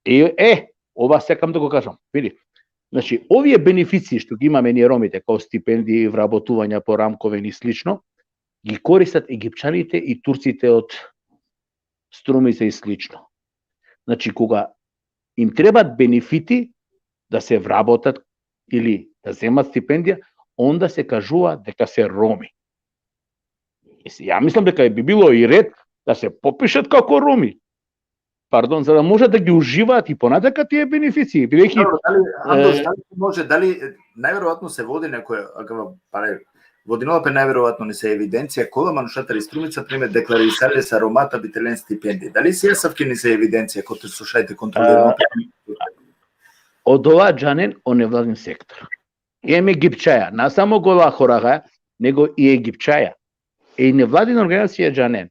е, е, ова сакам да го кажам, види. Значи, овие бенефиции што ги имаме ние ромите, као стипендии, вработувања по рамковен и слично, ги користат египчаните и турците од Струмица и слично. Значи, кога им требат бенефити да се вработат или да земат стипендија, онда се кажува дека се роми. Мисли, ја мислам дека би било и ред да се попишат како роми. Пардон, за да можат да ги уживаат и понатака тие бенефиции, бидејќи Добро, дали, Андош, е, дали може, дали, е, најверојатно се води некоја, акава, паре, водинала пе најверојатно ни се евиденција, кола манушата ри Струмица, пример, декларисале са рома та бителен стипендии. Дали се јасавки ни се евиденција, кои се шајте контролирано? А, од ова џанен о невладин сектор. Ем египчаја, на само гола хорагаја, него и египчаја. И невладин организација џанен.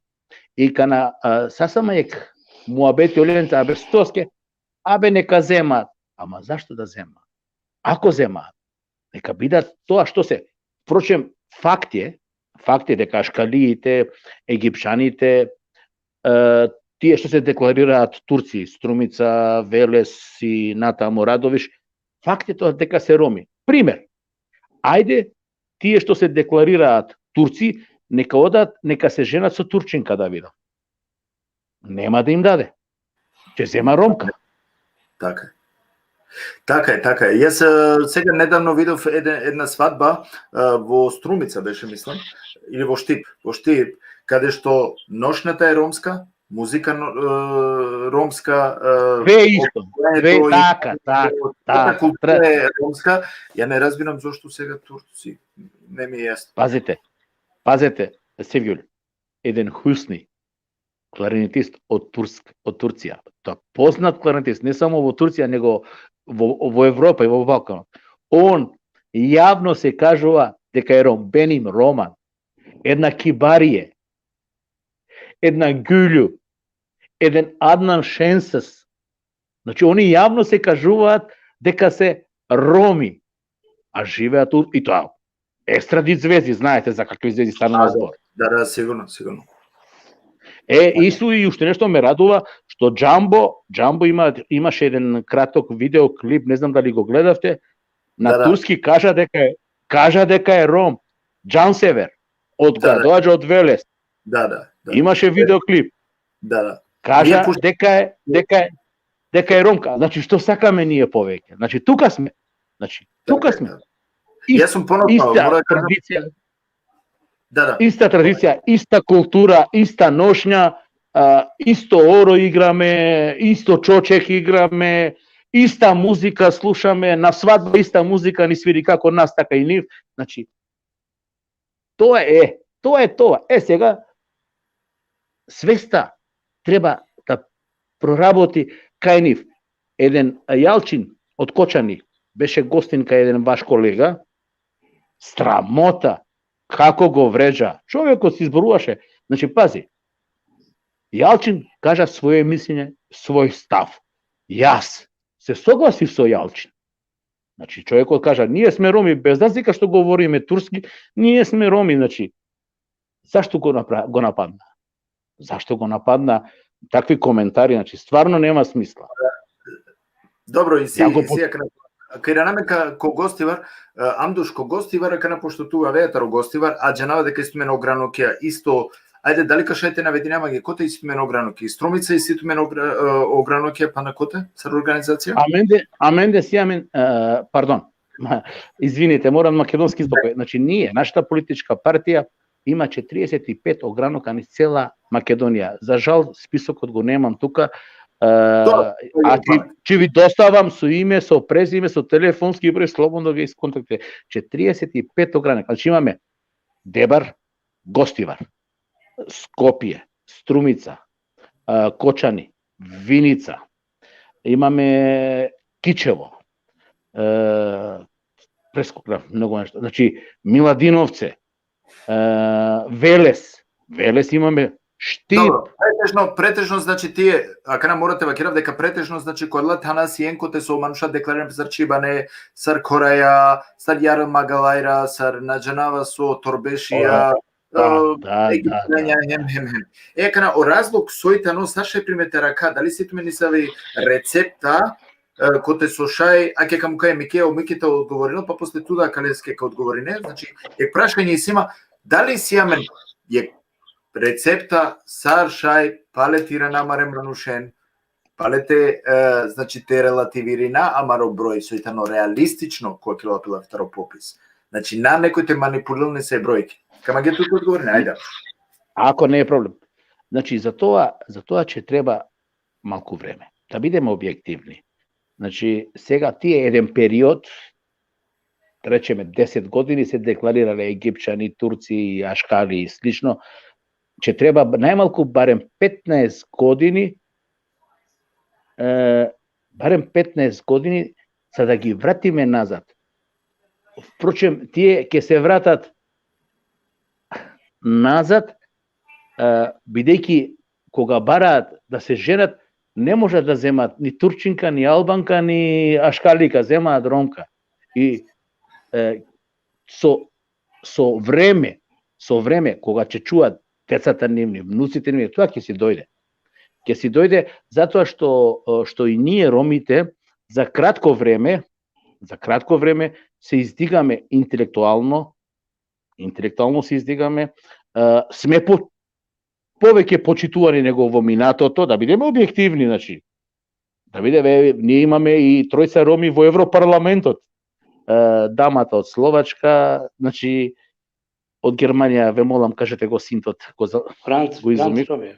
И кана, а, сасама ек муабети оленца, абе, стоске, абе, нека зема. Ама зашто да зема? Ако зема, нека бидат тоа што се. Впрочем, факт е, факт е дека ашкалиите, египчаните, е, тие што се декларираат Турци, Струмица, Велес и натаму Радовиш, факт е тоа дека се роми. Пример, ајде, тие што се декларираат Турци, нека одат, нека се женат со Турчинка да видам. Нема да им даде. Ќе зема ромка. Така е. Така е, така е. Јас, е, сега недавно видов еден, една свадба, е, во Струмица беше, мислам, или во Штип, во Штип, каде што ношната е ромска, музика но-, е, ромска, е, Ве исто, облекувањето ве, и така, така, сата така, култура тре- е ромска. Ја не разбирам зошто сега Турци, не ми е јасно. Пазите, пазите, Севјуль, еден Хусни, кларинетист од Турск-, од Турција. Тоа познат кларинетист, не само во Турција, него во, во Европа и во Балканот. Он јавно се кажува дека е ром, Беним Роман, една Кибарие, една Ѓулју, еден Аднан Шенсес. Значи, они јавно се кажуваат дека се роми, а живеат у-, и тоа екстра дит звезди, знаете за какви звезди станува А, да, збор. Да, да, сигурно, сигурно. Е, Така. Исто и уште нешто ме радува, што Џамбо, Џамбо има, имаше еден краток видеоклип, не знам дали го гледавте, на Да, да. Турски кажа дека е, кажа дека е ром, Џансевер, од Да, која да. доаѓа од Велес. Да, да, да. Имаше Е, видеоклип. Да, да. Кажа Ние пуш- дека е, дека е, дека е ромка. Значи, што сакаме ние повеќе? Значи, тука сме. Значи, тука Така, сме. да. Ис-, Јас сум понатоа, иста мора да кажам традиција, Да, да. Иста традиција, иста култура, иста ношња, а, исто оро играме, исто чочек играме, иста музика слушаме, на свадба иста музика ни свири како нас, така и нив. Значи, тоа е, тоа е тоа. Е, сега, свеста треба да проработи кај нив. Еден Јалчин од Кочани беше гостин кај еден ваш колега. Срамота, како го вреџа. Човекот се изборуваше. Значи, пази, Јалчин кажа своје мислење, свој став. Јас се согласив со Јалчин. Значи, човекот кажа, ние сме Роми, без разлика што говориме турски, ние сме Роми, значи, зашто го, напра-, го нападна? Зашто го нападна? Такви коментари, значи, стварно нема смисла. Добро, и си, Ја го и си, ја кај, кај ранаме ка, ко Гостивар, а, Амдуш ко Гостивар, а кај на пошто ту ве тар о Гостивар, а џанава дека исто мен огранокија, исто, ајде, дали ка шајте навединама ги, кота исто мен огранокија, Струмица исто мен огра-, а, огранокија, па на кота, сар организација? Аменде, аменде си амен, е, пардон, извините, морам македонски збокови. Значи, ние, нашата политичка партија има четириесет и пет огранокани цела Македонија. За жал, списокот го немам тука, е, Тоа, а ќе, ќе ви доставам со име, со презиме, со телефонски број, слободно ги исконтакте. Четириесет и пет огранокани. Значи, имаме Дебар, Гостивар, Скопје, Струмица, е, Кочани, Виница, имаме Кичево, е, прескокнав многу нешто. Значи, Миладиновце, е, Велес, Велес имаме, Штип. Добро, претежно, претежно, значи, тие, а кај на морате вакирав дека претежно, значи, кола тана сиен коте со мануша деклариран сар Чибане, сар Кораја, сар Јар Магалајра, сар на џанава со Торбешија, Да, е, да, да, Египтјања, да. Хем, хем, хем. Е, кај на, о разлог сој тано, сар шај примете рака, дали си тумени сави рецепта, е, коте со шај, а ке каму кај Мике, о Мике те одговорил, па после туда кале ске ке одговорине, значи, е прашање си има, дали си амен е рецепта, сар шај палетирана амаре манушен, палете, е, значи, те релативирина амаро број, сој тано реалистично, кој ќе лапила втаро попис. Значи, на некој те манипулирани се бројки. Кама ги тука одговорине, ајде. Ако не е проблем. Значи, за тоа, за тоа ќе треба малку време. Да бидеме објективни. Значи, сега тие еден период, речеме десет години, се декларирале Египчани, Турци, Ашкали и слично, ќе треба најмалку барем петнаесет години, е, барем петнаесет години за да ги вратиме назад. Впрочем, тие ќе се вратат назад, е, бидејќи кога бараат да се женат, не можат да земат ни турчинка, ни албанка, ни ашкалика, земаат ромка. И, е, со, со време, со време, кога ќе чуат децата нивни, внуците нивни, тоа ќе си дојде. Ќе си дојде затоа што, што и ние Ромите за кратко време, за кратко време се издигаме интелектуално, интелектуално се издигаме, е, сме по-, повеќе почитувани него во минатото, да бидеме објективни, значи. Да бидеме, ние имаме и тројца Роми во Европарламентот. Е, дамата од Словачка, значи, од Германија, ве молам, кажете го синтот, го за-, Франц, го изумив. Франц Ромео.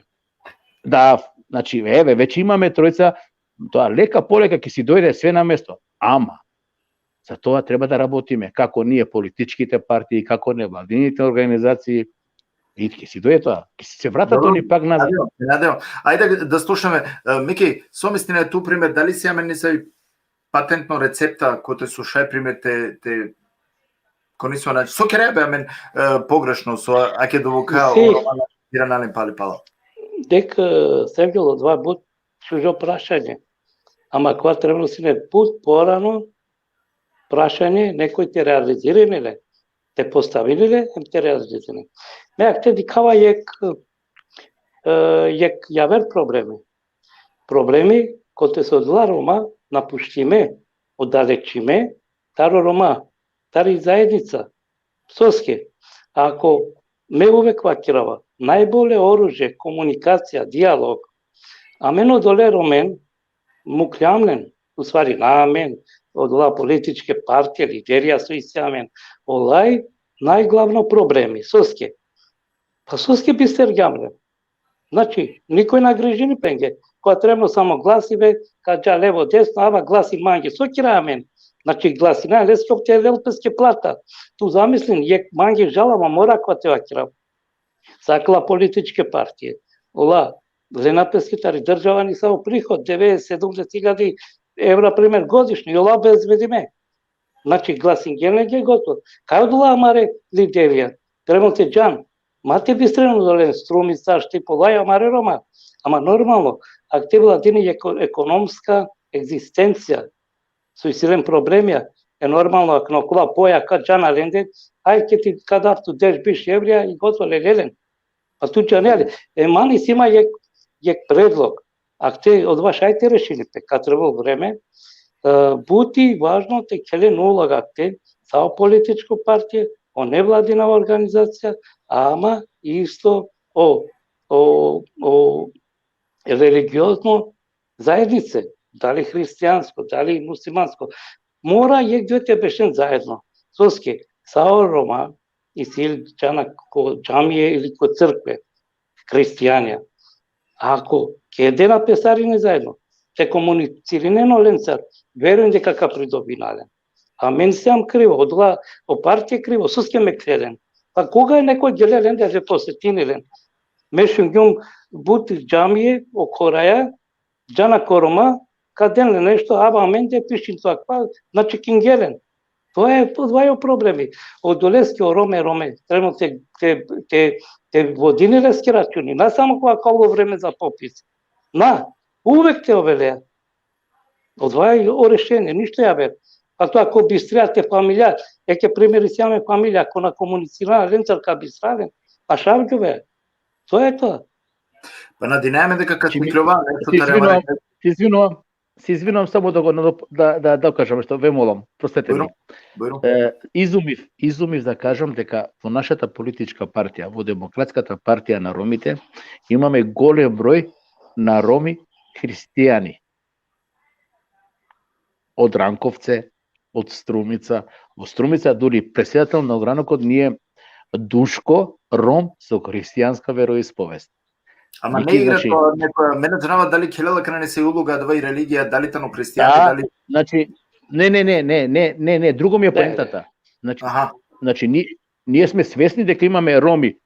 Да, значи, еве, веќе имаме тројца, тоа лека полека ќе си дојде све на место. Ама, за тоа треба да работиме, како ние политичките партии, како невладините организации, и ќе си дојде тоа, ќе си се вратат Добро. Они пак назад. Надевам, надевам. Ајде да слушаме. Е, Мики, со мислина ту пример, дали си амен нисави патентно рецепта кој те со шај пример те, те кој нисо, значи, со керебе амен, е, погрешно, со, а ке довока, Си. Иранален пали пала. Дек, е, Сергел, од два бут чужо прашање. Ама кога требало си не бут порано прашање, некој те реализирани ле, те поставини ле, ем те реализирани. Ме, ак те дикава јек, е, јек јавер проблеми. Проблеми кои се одла Рома, напуштиме, оддалечиме, таро Рома, тари заедница. Соске, ако ме увек вакирава, најболе оружје, комуникација, диалог, а мен одоле Ромен, муклямнен, у ствари на мен, одла политичке партија, лидерија со исе амен, олај најглавно проблеми, соске. Па соске би стергјамлен. Значи, никој на грижини пенге. Кога требно само гласиве, ка џа лево, десно, ама гласи манге. Со кира амен. Значи, гласина ле скопте лел песке плата. Ту замислин, јек манге жала, ма мора кога те вакира. Сакла политичке партије. Ола, Lena peske tari država ni samo prihod, devedeset, sedamdeset hiljadi evra, primer, godišnji, i ola bezbedime. Znači, glasingjen lenge gotovo. Kaj odola amare liderija? Trebalo te džan, ma te bistren odolen Strumica, Štip, ola amare Roma. Ama normalno, ak te vladini eko-, ekonomska egzistencija, so isi len problemija, e normalno, ak na okola poja ka džana lende, aj ke ti ka dav tu deš biš evrija i gotovo, lele len. Pa tu džane le. E, man isi ma jek, jek predlog. Ak te odova šaj te rešini pe, ka trebol vreme, e, but i važno te keren uloga te, sa o političko partije, o nevladina organizacija, ama isto o, o, o religiozno zajednice, dali hristijansko, dali muslimansko, mora jek dujto te bešen zajedno. Soske, sa o Roma isi džana ko džamije ili ko crkve, hristijanja. Ako kedena pe sarine zajedno, te komunicirinen olencar, verujem deka ka pridobina len. A amen sijam krivo, odola o partija krivo, soske mekle len. Pa koga nekoj gele lende, te posetini len? Me šungjum but džamije, o khoraja, džana ko Roma, ka den le nešto, aba amende pišin tu akava, na čekinge len. To je, to je o problemi. Odoleske o Rome, Rome, trebalo te, te, te, te vodini leske računi. Na samo kova ka ovel vreme za popis. Na, uvek te ovel. Odova je o rešenie, ništo javer. Pa to ako bistrea te familija, eke primer isi amen familija, ako na komunicira lencar, ka bistra len, pa šaj džuve. To je to. Pa nadinaja me deka ka Znači, mi- smikljovan nešto se tari izvinjavam, amare. Se izvinjavam, se izvinjavam, samo da, da, da, da kažem nešto, ve molam, prostete Bujrum, mi. Bujrum. E, izumiv, izumiv da kažem дека во нашата политичка партија, во Демократската партија на Ромите, имаме голем број на Роми христијани. Од Ранковце, од Струмица. Во Струмица дури претседател на огранокот ни е Душко, Ром со христијанска вероисповест. Ама Мики, не игра значи тоа некоја, мене знава дали келела кана не се улога дава и религија, дали тано христијани, Да, дали значи, не, не, не, не, не, не, не, друго ми е Не, не. Поентата. Значи, Аха. Значи, ни, ние сме свесни дека имаме Роми,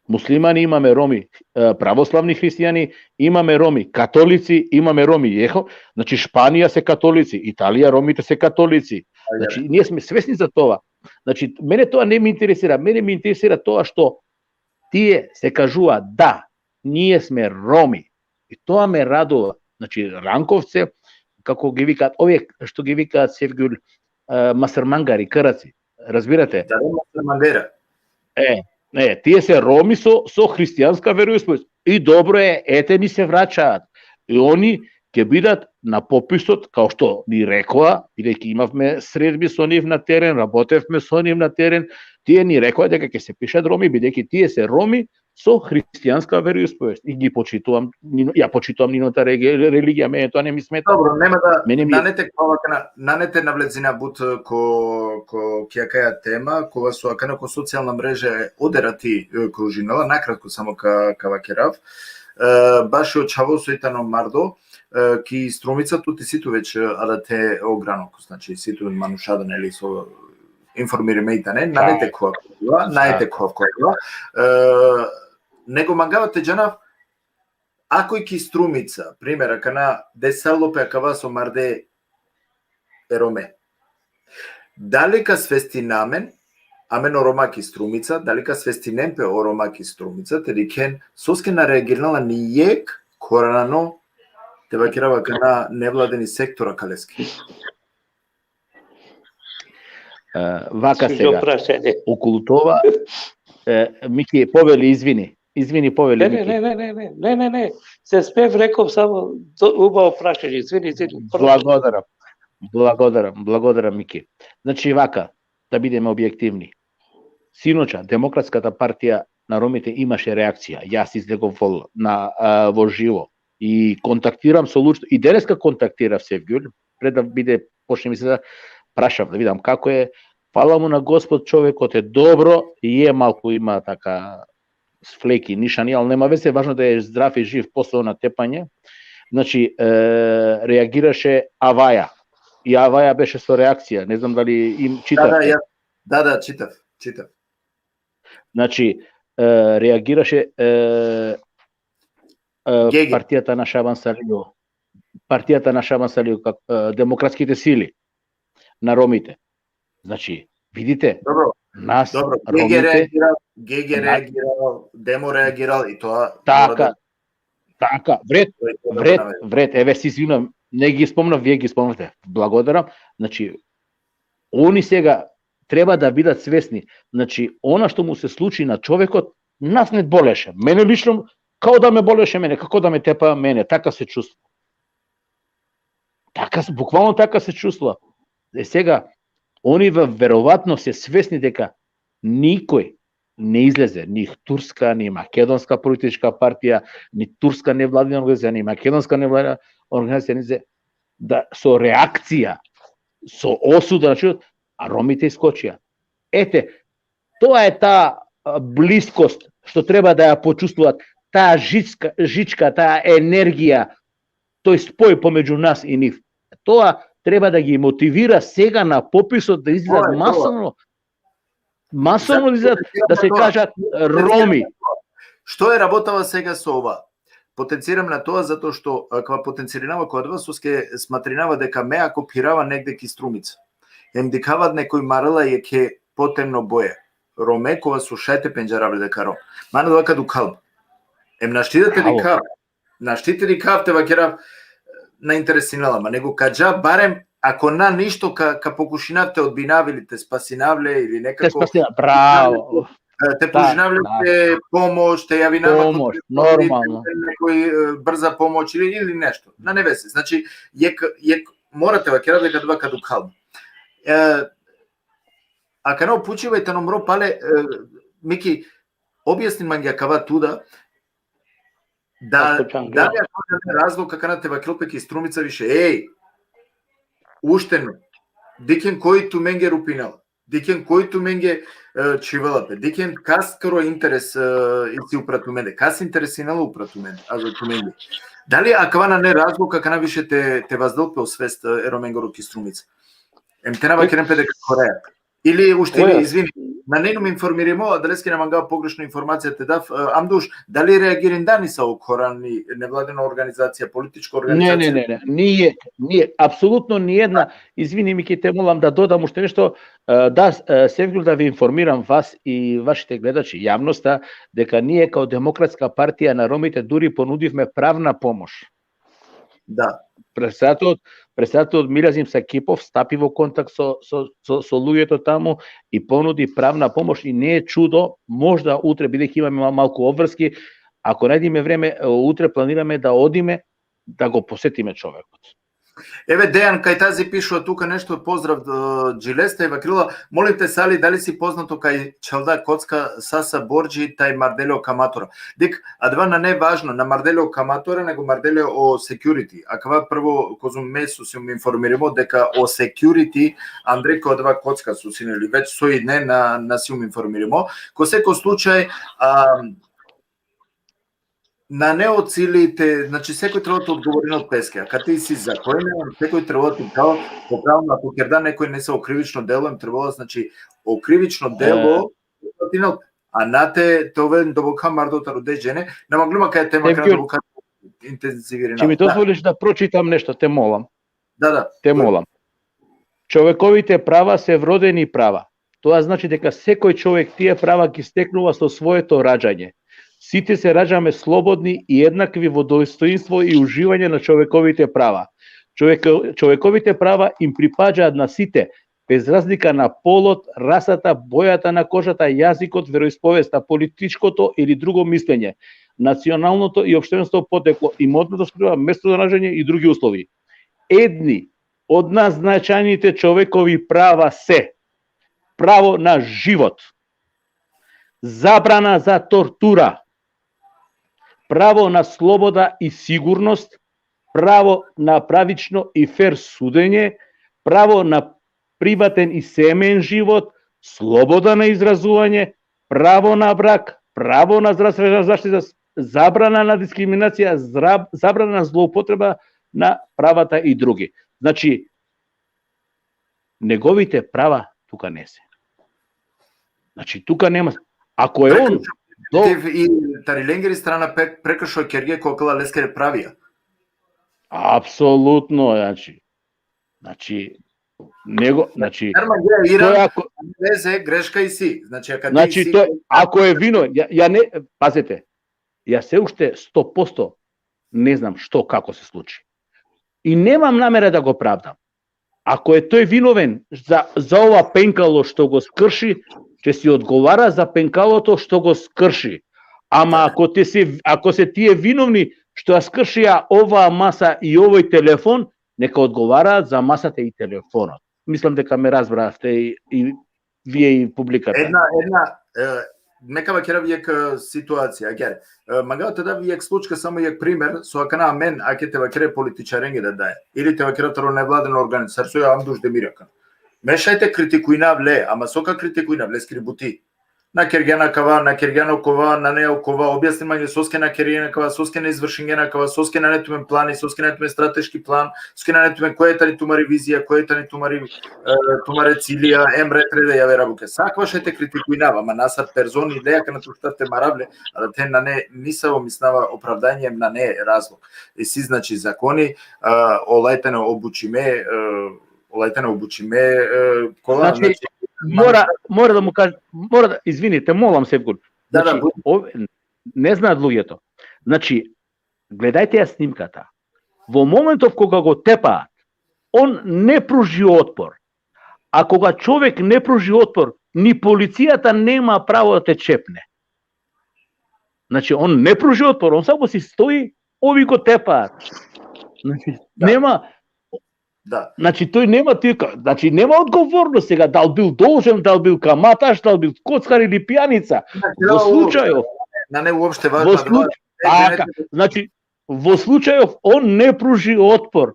муслимани, имаме Роми, е, православни христијани, имаме Роми, католици, имаме Роми, ехо, значи, Шпанија се католици, Италија, Ромите се католици. Ајде. Значи, ние сме свесни за тоа. Значи, мене тоа не ми интересира, мене ми интересира тоа што тие се кажува, да, ние сме Роми. И тоа ме радува. Значи, Ранковце, како ги викаат, овие што ги викаат Севгюл, е, масрмангари, краци. Разбирате? Да, да, масрмангера. Е, е, тие се Роми со, со христијанска вероисповест. И добро е, ете, ни се враќаат. И они ќе бидат на пописот, као што ни рекоа, бидејќи имавме средби со нив на терен, работевме со нив на терен, тие ни рекоа дека ќе се пишат Роми, бидејќи тие се Роми со христијанска вероисповест. И ги почитувам, нивно-, ја почитувам нивната реги-, религија, мене тоа не ми смета. Добро, нема да, Мене ми нанете кога кана, нанете навлезина бут ко, ко кијакаја тема, кога со акана ко социјална мрежа е одерати, е, кружинала, накратко само ка, ка вакерав. Е, баш о чаво со итано мардо, е, ки Струмица тути ситу веќе, е, адате огранок, значи ситу манушада, нели, со информириме и тане, нанете кога кога, наете кога кога. Е, него мангава те џанав, ако и ки Струмица, пример, акана десало пе акава со марде е Роме. Дали ка свестинамен, амен о Рома ки Струмица, дали ка свестинен пе о Рома ки Струмица, те дикhen, соски на реагирнала ни јек корано, те вакерава акана невладени сектора калески. Е, вака Свиџа сега. Прашање. Околу тоа, е, Мики, повели, извини. Извини, повели, Не, не, Мики. не, не, не, не, не, не, не. Се спев, реков само до-, убаво прашање, извини, извини. Благодарам. Благодарам, благодарам, Мики. Значи, вака, да бидеме објективни. Синоча, Демократската партија на Ромите имаше реакција. Јас излегов во, на, а, во живо. И контактирам со Лучко. И денеска контактирав Севгюл, пред да биде, почне ми се да прашав, да видам како е. Фала му на Господ, човекот е добро, и е малку има така флеки, нишани, ал нема везе, важно да е здрав и жив, после она тепање. Значи, е, реагираше Аваја. И Аваја беше со реакција, не знам дали им Да, да, читате. ја, да, да, читав, читав. Значи, е, реагираше, е, е, Геге. Партијата на Шабан Салио, партијата на Шабан Салио, как-, е, демократските сили на Ромите. Значи, видите, Dobro, нас, dobro. Gege Ромите, reagirao, Gege na- reagirao, Demo reagirao i to така, така, вред, to je to da вред, ponavljam. вред, еве, се извинувам, не ги спомнав, вие ги спомнавте, благодарам. Значи, они сега треба да бидат свесни. Значи, она што му се случи на човекот, нас не болеше. Мене лично, као да ме болеше мене, како да ме тепа мене, така се чувствува. Така, с- буквално така се чувствува. Е, сега, они в-, веројатно се свесни дека никој не излезе, ни турска, ни македонска политичка партија, ни турска невладина организација, ни македонска невладина организација, ни зе-, да, со реакција, со осуда, значи, а Ромите искочија. Ете, тоа е таа, а, блискост што треба да ја почувствуваат, таа жичка, жичка, таа енергија, тој спој помеѓу нас и нив. Тоа треба да ги мотивира сега на пописот да излезат Тоа е, тоа. Масовно, масовно да излезат, да се кажат Роми. Што е работава сега со ова? Потенцирам на тоа затоа што, а, кога потенциринава кога два, соски сматринава дека ме ако пирава негде ки Струмица. Ем дикава некој марела јеке потемно боја. Роме, кога су шајте пенџаравле дека Ром. Мана два каду калм. Ем нашти да те Браво. дикав. Нашти те дикав, те вакерав, на интересинала, ма него каџа, барем, ако на ништо, ка, ка покушинав те одбинав или те спасинавле или Те некако спасина, браво. е, те Да, пружинавле да. Те помош, те јавинава Помош, нормално. Некој, е, брза помош или, или нешто. На небесе. Значи, јек, јек мора те вакерав дека два каду калм. Е, а кана опучива и тано мро пале, е, Мики, објасни манѓа кава туда, да, Kako čanga? да ја разлог кака на те вакерел пеки Струмица више. Еј, уштено, дикен кој ту менге рупинал, дикен кој ту менге, е, чивела пе, дикен каскаро интерес, е, и си упрату менде, кас интересинало упрату менде, а за ту менге. Дали акава на не разлог кака на више те, те ваздел пе освест, е, Роменгоро ки Струмица? Ем те на вакерен пе дека Кореја. Или уште, Ой, извини, на нейнум информиримо, а далески на манга погрешна информација те дав, е, Амдуш, дали реагирин дани са окорани невладена организација, политичка Не, организација? не, не, не. Ние, ние, апсолутно ниедна, извини ми, ке те молам да додам уште нешто, е, да, е, Севгюл, да ви информирам вас и вашите гледачи, јавноста, дека ние као Демократска партија на Ромите дури понудивме правна помош. Да. Председателот, председателот Милазим Сакипов стапи во контакт со, со, со, со луѓето таму и понуди правна помош и не е чудо, можда утре, бидејќи имаме мал-, малку обврски, ако најдеме време, е, утре планираме да одиме да го посетиме човекот. Еве Дејан кај тази пишува тука нешто, поздрав, е, Джилеста и вакрила. Молим те, Сали, дали си познато кај Челда Коцка, Саса Борџи, тај Марделе о Каматора? Дик, а два на не важно, на Марделе о Каматора, него Марделе о security. А кава прво, козум месо си ум информиримо дека о security, Андре ко два Коцка су синели, веќе со и не на, на си ум информиримо. Ко секо случај, а, на не оцилите, значи, секој треба да одговори на пески, а каде си за кој не, секој треба да ти дава, поправно, ако керда некој не се окривично дело, им требало, значи, окривично дело, а на те, те овен добока мардо таро де джене, на маглума кај тема Евгений, кај добока интензивирина. Ќе ми Да, дозволиш да прочитам нешто, те молам. да, да. Те молам. Човековите права се вродени права. Тоа значи дека секој човек тие права ги стекнува со своето раѓање. Сите се раѓаме слободни и еднакви во достоинство и уживање на човековите права. Човек-, човековите права им припаѓаат на сите, без разлика на полот, расата, бојата на кожата, јазикот, вероисповеста, политичкото или друго мислење, националното и општественото потекло, имотната структура, место за раѓање и други услови. Едни од најзначајните човекови права се право на живот, забрана за тортура, право на слобода и сигурност, право на правично и фер судење, право на приватен и семеен живот, слобода на изразување, право на брак, право на здравствена заштита, забрана на дискриминација, зра-, забрана на злоупотреба на правата и други. Значи, неговите права тука не се. Значи, тука нема. Ако е он, Tiv i tari lengiri strana pe-, prekršaj kerge ko akala leskere pravija. Apsolutno, znači. Znači, nego, znači, Herman, ja, to Iran, je ako, veze, greška isi. Znači, a kad znači, isi, to, ako je vino, ja, ja ne, pazite, ja se ušte sto posto ne znam što, kako se sluči. I nemam namere da go pravdam. Ako je toj vinoven za, za ova penkalo što go skrši, će si odgovara za penkalo to što go skrši. Ama ako te se, ako se ti je vinovni što ja skršija ova masa i ovoj telefon, neka odgovara za masate i telefonot. Mislim deka me razbraste i, i vije i publikata. Edna, edna, e, me ka vakerav jek, e, situacija, agjar. E, mangava te dav jek slučka, samo jek primer, so akana amen, ake te vakere političarenge da daje. Ili te vakere taro nevladino organizator, so ja Amduš Demir akana. Me šaj te kritikujnav le, ama so ka kritikujnav, leskiri buti. Na kergjan akava, na kergjan okova, nane okova, objasnin mange soske na kergjan akava, soske na izvršingjan akava, soske nane tumen plani, soske nane tumen strateški plan, soske nane tumen koja tani tumari vizija, koja tani tumari, e, tumare cilija, em ret reda javera buke. Sa akava šaj te kritikujnav, ama na sar personi le, akana tu štar te marav le, a da te nane nisavo misnava opravdanje, em nane razlog. Isi, znači, zakoni, e, olaj tane obučime, e, olaj tane obučime, e, kola, Znači, mora, mora da mu kažem, mora da, izvinite, molam se, Gul. Da, da, Znači, budi. Ov-, ne znaat lugje to. Znači, gledajte ja snimkata. Vo momentov koga go tepa, on ne pruži otpor. A koga čovek ne pruži otpor, ni policijata nema pravo da te čepne. Znači, on ne pruži otpor, on samo si stoji, ovi go tepa. Znači, Da. Nema, Da. Znači, той нема тој, значи, нема одговорност сега, дали бил должен, дали бил каматаш, дали бил коцкар или пијаница. Во случајот, Nane uopšte važno. во случај, така, значи, во случајот он не пружи отпор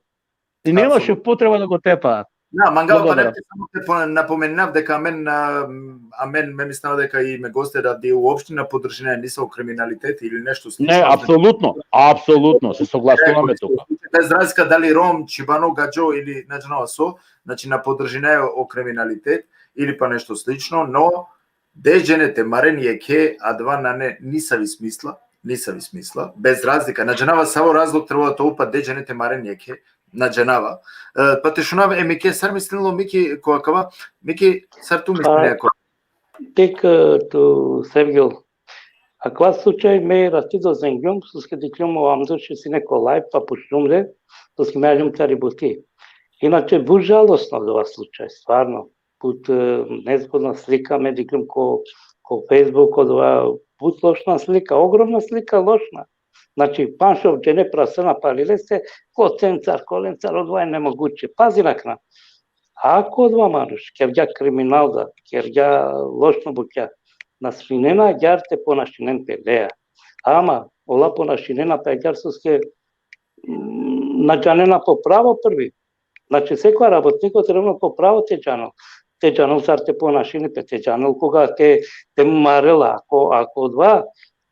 и немаше потреба да го тепаат. Da, mangava Благодарам. Panete, samo te po-, napomenav deka amen, a, amen, me mislinav deka i me goste da di uopšte na podržine nisavo kriminalitet ili nešto slično. Не, апсолутно, апсолутно, се согласуваме тука. Bez razlika dali Rom, Čibano, Gadžo ili, znači, no, so, znači, na podržine o kriminalitet ili pa nešto slično, no, de džene te maren jekhe, adava nane nisavi smisla, nisavi smisla, bez razlika, na džanava savo razlog trebalo te upa de džene te maren jekhe, na džanava. E, pa te šunav e Mike, sar mislinlo Miki, ko akava, Miki, sar tu misline ko? Tik, e, tu, Sevgil, akava slučaj me rati dozengljum, soske dikljum o Amduš sine ko live, pa pučljum le, soske me aljum tari buti. Inače, but žalosno odova slučaj, stvarno. But, e, nezgodna slika me dikljum ko, ko Facebook, odova, but lošna slika, ogromna slika, lošna. Znači, panšov džene prasena pali leste, ko cencar, ko lencar, odova je nemoguće. Pazi nakana. Ako odova manuš kergja kriminal da, kergja lošno bukja, na sminena agjar te ponašinen pe leja. Ama, ola ponašinena pe agjar soske, mm, na džanena po pravo prvi. Znači, sekoj rabotniko trebno po pravo te džanel. Te džanel sar te ponašini pe, te džanel koga te, te marela, ako, ako odova,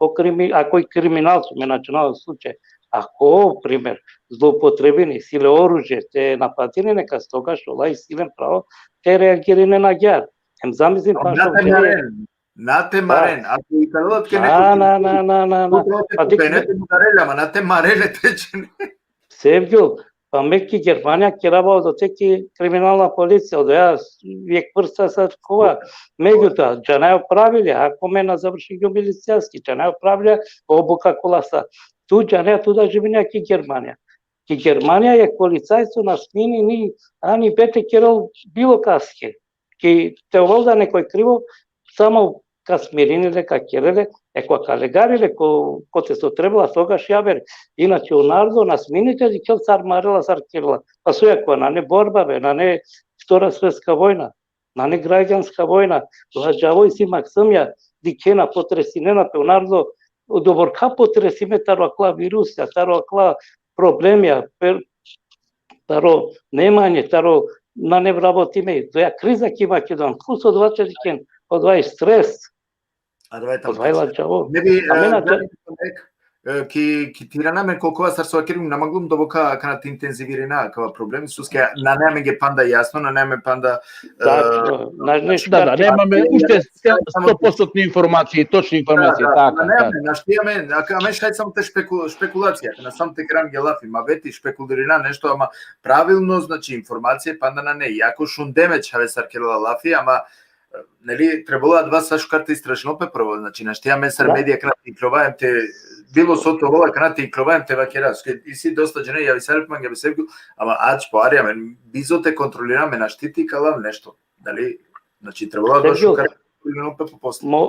o krimi-, ako i kriminal, so me na džanav slučaj, ako, primer, zloupotrebini, isi le oružje, te napadini nekas, togaš ola isi len pravo te reagirini agjar. Em zamislin, Na panšov te džene. maren, na te maren, ako i kalela tuke neko. Na, na, na, na, na, na. Upravo te Pa dik- pukaj, ne te maren, ama na te maren le te džene. Sevgil, pa me ki Germanija kerava odote ki kriminalna policija, odoja jek vrsta sar kova. Megjutoa, džanaja o pravilja, ako me na završingjum milicijaski, džanaja o pravilja, obuka kola sa. Tu džanaja, tu da živinea ki Germanija. Ki Germanija jek policajco na smini ni A ni B te kerel bilo kaske. Ki te ovel da nekoj krivo, samo ka smirini le, ka kerel le, e koga ka legari le ko, kote so trebela, togaš javer. Inače, o narodo na smini te dikhel sar marela, sar kerela. Pa so je, ako nane borba, be, nane Vtora svetska vojna, nane građanska vojna, ladžavo isi maksimja, dikhena, potresinena pe o narodo, dobor ka potresime taro akala virusja, taro akala problemja, per-, taro nemanje, taro nane vrabotime, odoja kriza ki Makedon, kus odova te dikhen, odova i stres, Adava je tamo. odova i ladžavo. Ne bi, A me e, na dali, E, ki, ki te irana amen ko kova sar so vakerim, na manglum doboka akana te intenzivirina akava problemi, soske nane amenge panda jasno, nane amen panda, e, Tačno, na, ne Da, da, nemam ušte sto posto informacije, točne informacije, Da, da, tako, nane tako. amen, našti amen, ak-, amen šaj samo te špeku-, špekulacija, akana samo te keram ge lafi, ma veti špekulirina nešto, ama pravilno, znači, informacije panda nane, iako šundem e čhave sar kerela lafi, ama, e, neli, trebela adava sa šukar te istražinol pe prvo, znači, našti amen sar Da. Medija akana te iklova em te, bilo so te ovel akana te iklova em te vakera, soske isi dosta džene, javisale pe mange, Sevgjul, ama ač po ari amen, bizo te kontrolira amen, našti te ikalav nešto, dali, znači, trebela adava Sevgjul, šukar te kontrolira pe po posle. Mo,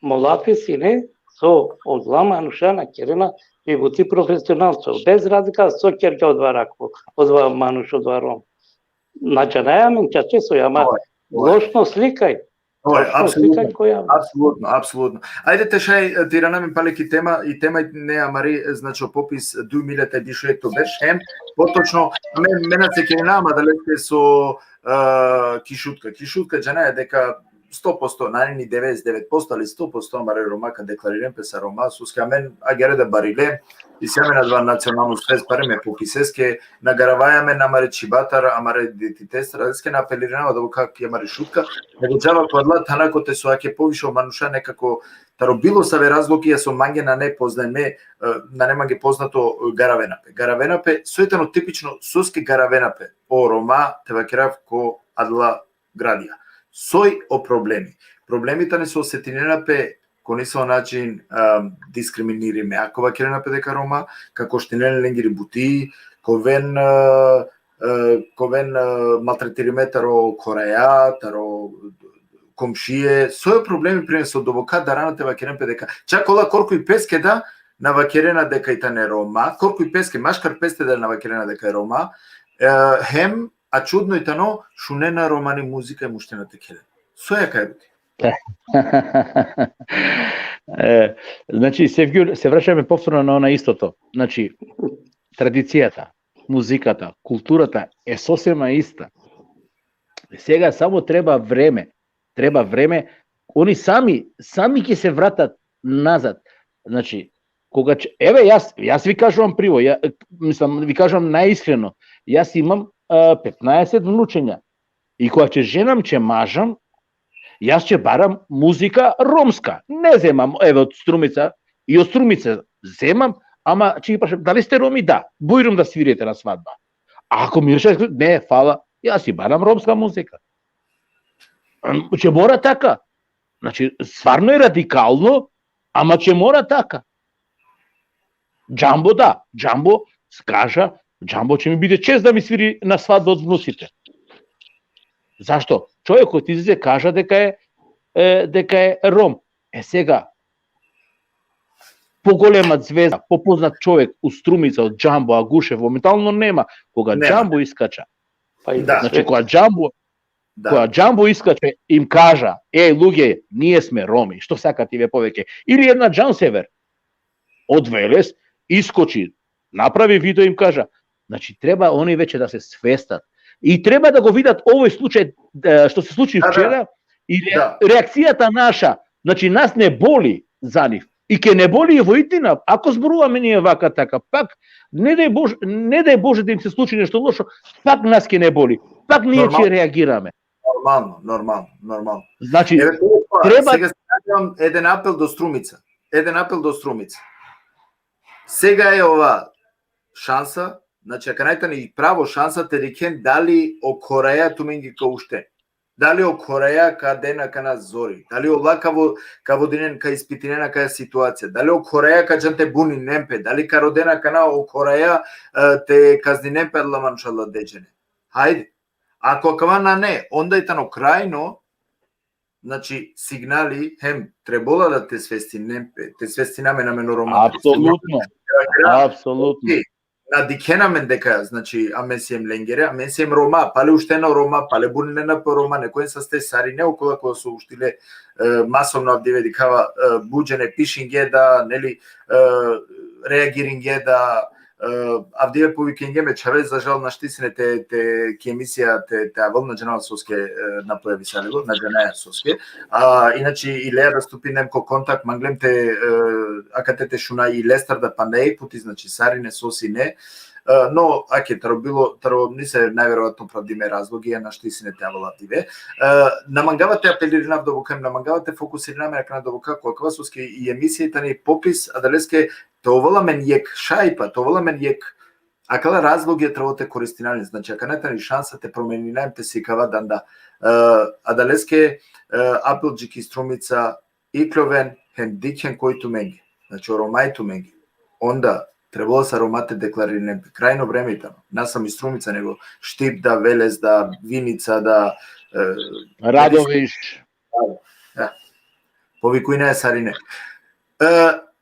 mo lafi sine, so odola manuša na kerena pe buti profesionalno, bez razlika so kergja odova rakho, odova manuš, odova Rom. Na džanaja amen čače so, ama Oj, oj. Lošno slikaj. Oj, Lošno apsolutno, slikaj koja. apsolutno, apsolutno. Ajde te šaj, e, te irana amen pale ki tema, i tema i ne amari, e, znači, o popis duj milja te biš u ekto berš, hem, potočno, me, me na sekerinav man adaleske so, e, ki Šutka. Ki Šutka džanaja deka sto posto, nane ni devedeset devet posto, ali sto posto amare Roma ka deklariren pe sar Roma, soske amen agjaar da barile, isi amen adava nacionalno svest, pare me popiseske, na garavaja amen amare čhibatar, amare identitestar, adaleske na apelirinava da ka ki amari Šutka, nego džava ko adala thana kote so ake poviše o manuša nekako taro bilo save razlogi so mange nane poznajme, e, nane mange poznato, e, garavena pe. Garavena pe, soj tano tipično, soske garavena pe o Roma, te vakerav, ko adala gradija. Soj o problemi. Problemi tane so osetinena pe ko nesavo način, e, diskriminirime. Ako vakerena pe deka Roma, ka koštinen lengiri buti, ka oven, e, e, ka oven, e, maltretirime taro khoraja, taro komšije, soj o problemi, primer, so doboka darana te vakeren pe deka. Čak ola korkori peske da, na vakerena deka i tane Roma, korkori peske, maškar peste da na vakerena deka i Roma, e, hem, a čudno i tano, šunena romani muzika i muštena te khelen. Soj akaja buti? E, znači, Sevgjul, se vraćame povtorno na ona isto to. Znači, tradicijata, muzikata, kulturata e sosema ista. Sega samo treba vreme. Treba vreme. Oni sami, sami ke se vratat nazad. Znači, koga će, eve, jaz, jaz vi kažem vam privo, ja, mislim, vi kažem naiskreno, jaz imam, e, petnaeset vnučenja. I koga će ženam, će mažam, jaz će baram muzika romska. Ne zemam, evo, od Strumica, i od Strumice zemam, ama će ih prašam, dali ste Romi? Da. Bujrum da svirite na svadba. Ako mi reče, ne, fala, jaz si baram romska muzika. Em, će mora taka. Znači, stvarno je radikalno, ama će mora taka. Džambo da, Džambo, kaža, Džambo će mi biti čest da mi sviri na svadba od vnucite. Zašto? Čovjek koji ti izađe, kaža deka je, e, deka je Rom. E, sega, pogolema zvezda, popoznat čovjek u Strumica od Džambo Agušev momentalno nema. Koga Nema. Džambo iskača, Pa i Da. znači, koga Džambo, Da. koga Džambo iskače, im kaža, ej, luge, nije sme Romi, što saka ti ve poveke. Ili jedna Džansever od Veles iskoči, napravi video, im kaža. Znači, treba oni veće da se svestat. I treba da go vidat ovoj slučaj, e, što se sluči Da, da. včera, i rea-, Da. reakcijata naša, znači, nas ne boli za njih. I ke ne boli i Vojvodina, ako zboruvame nije vaka taka, pak, ne daj Bože, ne daj Bože da im se sluči nešto lošo, pak nas ke ne boli, pak nije Normalno. će reagirame. Normalno, normalno, normalno. Znači, Evo, tu, pa, treba- sega stavljam eden apel do Strumica. Eden apel do Strumica. Sega e ova šansa, znači, akana tani pravo šansa te dikhen dali o khoraja tumenge ka ušten. Dali o khoraja ka den akana zori. Dali ola ka vo-, ka vodinen, ka ispitinen akaja situacija. Dali o khoraja ka džan te buninen pe. Dali ka roden akana o khoraja, e, te kazninen pe adala manuša adala džene. Hajde. Ako akava nane, onda i tano krajno, znači, signali, hem, trebola da te svestinen pe, te svestina amen, amen o Roma. Apsolutno. Apsolutno. Na dikhena amen deka, znači, amen siem lengere, amen siem Roma, pale uštena o Roma, pale buninena pe o Roma, nekojen saste sarine okola kola so uštile, e, masovno avdive dikhava, e, but džene pišinge da, neli, e, reagiringe da, E, avdive povikingjem e čhave, za žal našti sine te, te ki emisija te, te avel, na džanav soske, e, na pojavisalilo, na džanaja soske. A, inače, i lea nastupinem ko kontakt, manglem te, e, akate te šuna i lestar da panda jekh puti, znači, sarine so sine. E, no, ake, taro bilo, taro nise najverovatno opravdime razlogi, a našti sine te avel avdive. E, na mangava te apelirinav doboka, na mangava te fokusirinav amen akana doboka, ko akava soske i emisija tani popis, adaleske te ovel amen jekh šajpa, te ovel amen jekh, akala razlogi trebela te koristina len. Znači, akana tani šansa te promenina em te sikava danda. E, adaleske, e, apel dži ki Strumica, ikljoven, hem dikhen koj tumenge. Znači, o Roma i tumenge. Onda, trebela sa Roma te deklaririnen pe. Krajno vreme i tano. Na samo i Strumica, nego Štip da, Veles da, Vinica da, e, Radoviš. Da. Povikujna e sarine. E,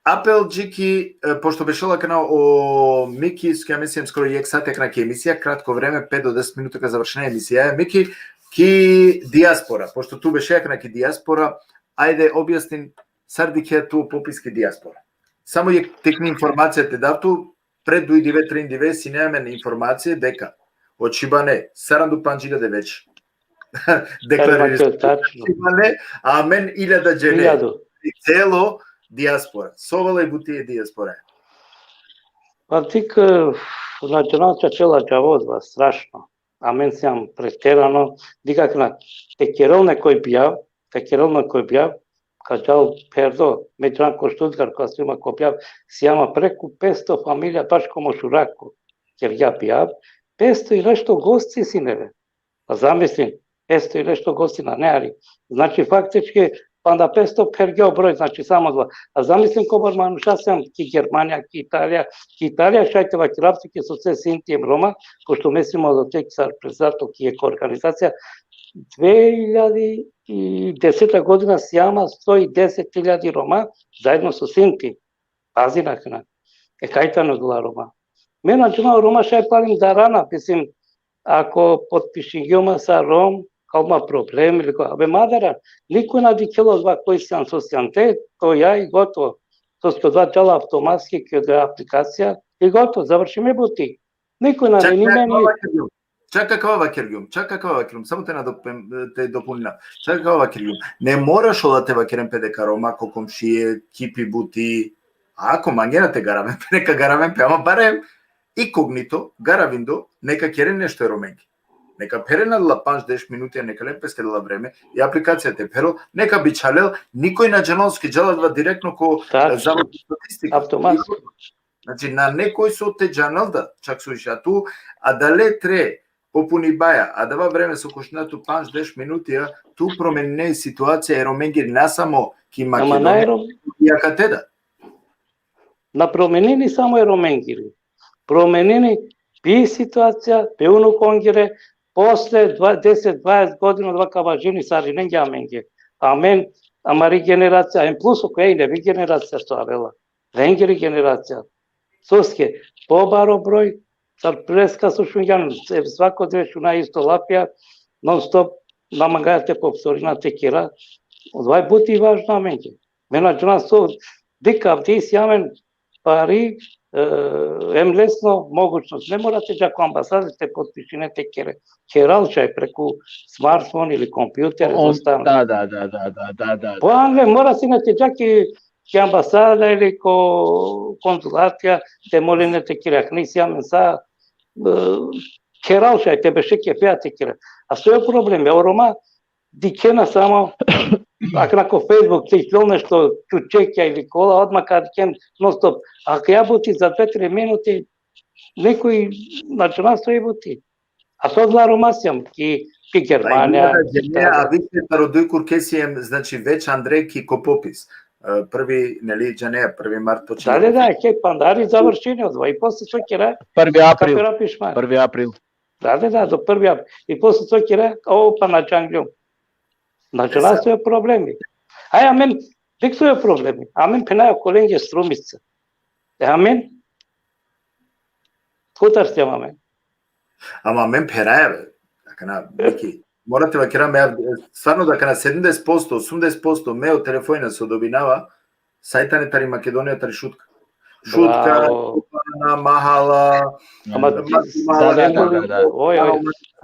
apel dži ki, e, pošto bešela akana o Miki, so ka mesem skoro jekh sati akana ki emisija, kratko vreme, pet do deset minuta ka završina emisija. Miki, ki dijaspora, pošto tu beše akana ki dijaspora, ajde objasnin sar dikhea tu popis ki dijaspora. Samo jekh tikni informacija te dav tu, pred duj dive, trin dive, sine amen informacija deka o Čhibane, saranda u pandž iljade već deklaririsa. Tačno. Čhibane, amen iljada džene. Iljadu. I celo dijaspora. So ovela i buti e dijaspora? Pa tik, e, na džanav čače la džavodva, strašno. Amen sijam preterano, dikh akana, te kerel nekoj bijav, te kerel nekoj bijav, ka džal pherdo, me džanav ko Stuttgart, ka sijam ko bijav, sijama preku petsto familija, baš ko mo šurako, kergja bijav, petsto i nešto gosti sine, be. Pa zamislin, petsto i nešto gosti, nane hari. Znači, faktički, panda petsto phergja o broj, znači, samo dva. A zamislin kobor manuša sijam ki Germanija, ki Italija, ki Italija šaj te vakerav tuke sose Sinti em Roma, pošto me sijum odote sar pretsedatel ki jekh organizacija, dve iljadi i deseta godina sijama sto i deset iljadi Roma, zaedno so Sinti. Pazin akana. E, kaj tano odola Roma? Me na džanav, Roma šaj palim darana, mislim, ako potpišingjum sa Rom, ka ovel ma problem ili ko, abe ma dara, nikoj na dikhela odova koj sijam, so sijam te, to ja i gotovo. Soske odova džala avtomatski ki odova aplikacija i gotovo, završime buti. Nikoj na, ni me, ni. Čak akava vakergjum, čak akava vakergjum, samo te na dop-, te dopolnina. Čak akava vakergjum. Ne moraš ola te vakeren pe deka Roma ko komšije, ki pi buti, ako mangena te garaven pe, neka garaven pe, ama barem inkognito, garavindo, neka keren nešto e Romenge. Neka pherena la pandž deš minuti, neka len peske la vreme, i aplikacija te pherel, neka bičhalel, nikoj na džanel, soske džala adava direktno ko, tačno, e, Zavod za statistiku. Avtomatski. Znači, nane koj so te džanel da, čak so iša tu, adale tre popunibaja, adava vreme so koštna tu pandž deš minuti, a, tu promenine i situacija e Romenge, na samo ki Makedonija, i akate da. Na promenini samo e Romengiri. Promenini pe situacija, pe unukongire, posle dva, deset, dvadeset godina, odova ka važini sarinenge amenge. Amen, amari generacija, em plus o koja i nevi generacija so avela. Lengiri generacija. Soske, pobaro broj, sar preska so šungjan, e, svako dive šuna isto lafija, non stop, na mangaja te povtorina, te kera. Odova i buti važno amenge. Me na džanav so, dikh avdi isi amen pari, e, em lesno mogućnost. Ne mora te dža ko ambasada te potpišine te kere. Keral šaj preku smartfon ili kompjuter, on, jednostavno. Da, da, da. Po angle, mora sine te dža ki, ki ambasada ili ko konzulatija te moline te kere, akana isi amen sa, e, keral šaj, te beše kefeja te kere. A so i problemi? O Roma dikhena samo, akana ko Facebook, te iklol nešto, čučekja ili kola, odma ka dikhen non stop. A kaja buti za dve, tri minuti, nikoj na džanav so i buti. A so odola Roma sijam, ki, ki Germanija, pa i da, ki Italija. A više taro duj kurke siem, znači, već andre ki ko popis. E, prvi, neli, džanea, prvi mart počinje. Da, da, da, ke pandari završini odova, i posle so kera? Prvi april. Prvi april. Da, da, da, do prvi april. I posle so kera? O, pa na džangljum. Na džanav so i problemi. Aj, amen, dikh so i problemi. Amen phena okolenge Strumica. E, amen. Kotar sijam amen? Ama amen pheraja, be. Akana, Miki, mora te vakera, me, stvarno, da, akana sedumdeset posto, osumdeset posto me o telefona so dobinava, sa i tane tari Makedonija, tari Šutka. Šutka, bravo. na mahala, Ama ma- ti- mahala, Da, da, nema da, da, da. Oj, oj.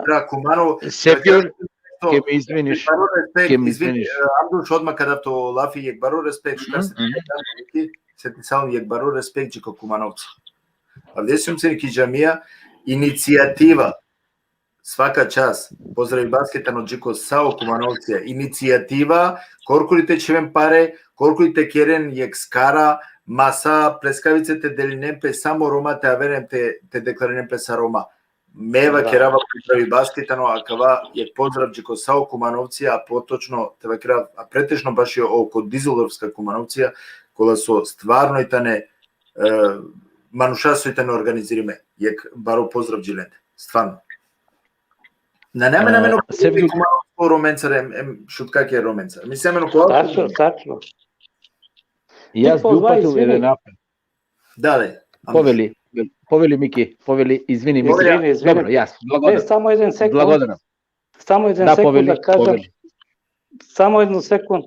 Bra, kumano, Sevgjul, nešto, ke mi izviniš, baro respekt, ke mi izvini, izviniš. e, Abdul, odmah kada to lafi, jek baro respekt, Mhm, šukar se mhm. ti, se ti salam, jek baro respekt dži ko Kumanovci. Avdesium se ki džamija, inicijativa, svaka čast, pozdravi baske tano dži ko sa o Kumanovcija, inicijativa, korkori te čhiven pare, korkori te keren jek skara, masa, pleskavice te delinen pe samo Roma, te averen te, te deklarinen pe sa Roma. Me Da. vakerava pozdravi baske tano akava, jek pozdrav dži ko sa o Kumanovcija, a potočno te vakerav, a pretežno baši o ko Dizeldorfska Kumanovcija, kola so stvarno i tane, e, manuša so i tane organizirime. Jek baro pozdrav dži lende, stvarno. Na, nema, E, nema, Sevgjul- Kumanovsko Romencar, em, em, Šutkake Romencar. Mislim, eno, ko Tačno, tačno. Jaz Ti bi pozvaj, upatio izvini. jedan apel. Dale. Andrej. Poveli, poveli Miki, poveli, izvini Miki. Izvini, izvini. Dobro, jaz, Ne, blagodaran. samo jedan sekund. Blagodaran. Samo jedan Da, sekund poveli, da kažem. poveli. Samo jednu sekund.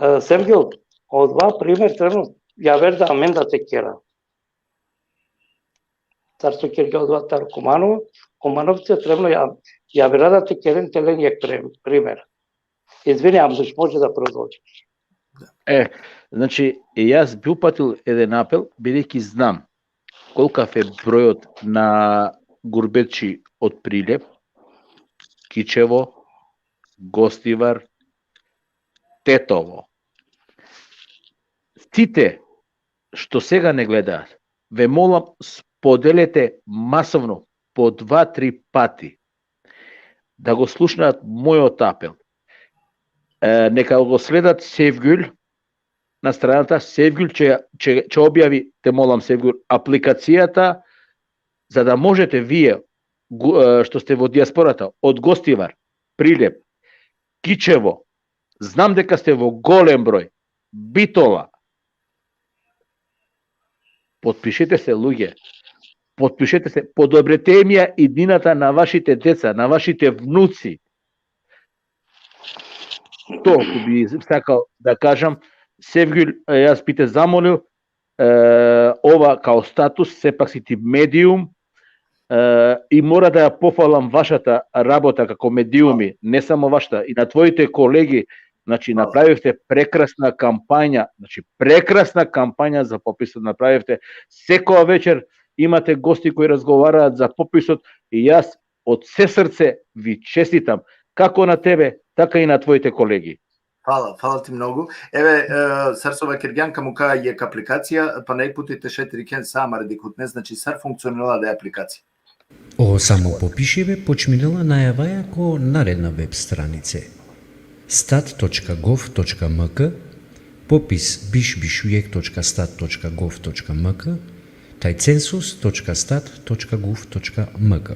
E, Sevgjul, odova primer trebno javer da amen da te kera. Tar so kergja odova tar Kumano, Kumanovcija trebno ja, javera da te keren te len jek pre-, primer. Izvini, Amduš, može da продолжиш. E, znači, jaz bi upatil jedan apel, бидејќи знам колкав е бројот на гурбетчи од Прилеп, Кичево, Гостивар, Тетово. Сите што сега не гледаат, ве молам, споделете масовно по два-три пати да го слушнаат мојот апел. Е, нека го следат Севгюл на страната, Севгюл ќе, ќе, ќе објави, те молам, Севгюл, апликацијата, за да можете вие, гу-, е, што сте во диаспората, од Гостивар, Прилеп, Кичево, знам дека сте во голем број, Битола, потпишете се, луѓе. Потпишете се, подобрете им ја иднината на вашите деца, на вашите внуци. Тоа што би сакал да кажам, Севгюл, е, јас би те замолил, е, ова као статус, сепак си ти медиум, е, и мора да ја пофалам вашата работа како медиуми, не само вашата, и на твоите колеги, значи, Фала. Направивте прекрасна кампања, значи, прекрасна кампања за пописот направивте. Секоја вечер имате гости кои разговараат за пописот и јас од се срце ви честитам, како на тебе, така и на твоите колеги. Фала, фала ти многу. Еве, е, сар со вакергјан ка мука јек апликација, па најпути те шетрикен са амаре дикутне, значи сар функционирала да е апликација. O samopopisibe počminela najavaja ko naredna web stranice: stat точка gov точка mk, popis bišbišujek точка stat точка gov точка mk, taj census точка stat точка gov точка mk.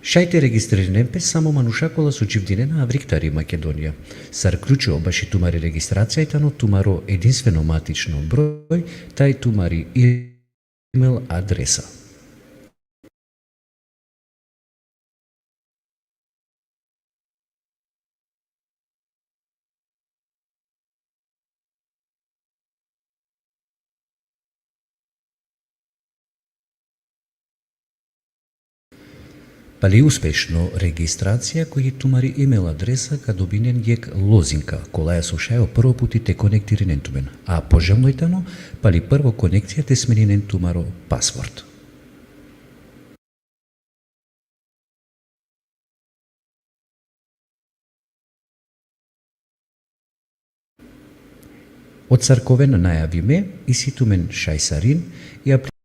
Šaj te registririnen pe samo manuša kola so dživdinena avriktari Makedonija. Sar ključo baši tumari registracija i tano tumaro edinstveno matično broj, taj tumari email adresa. Pali uspešno registracija, koj tumari email adresa ka dobinen jek lozinka, kolaja so šaj o prvo puti te konektirinen tumen. A poželjno i tano, pali prvo konekcija te smeninen tumaro password. Od sar ka oven najavime, isi tumen šaj sarin i apli-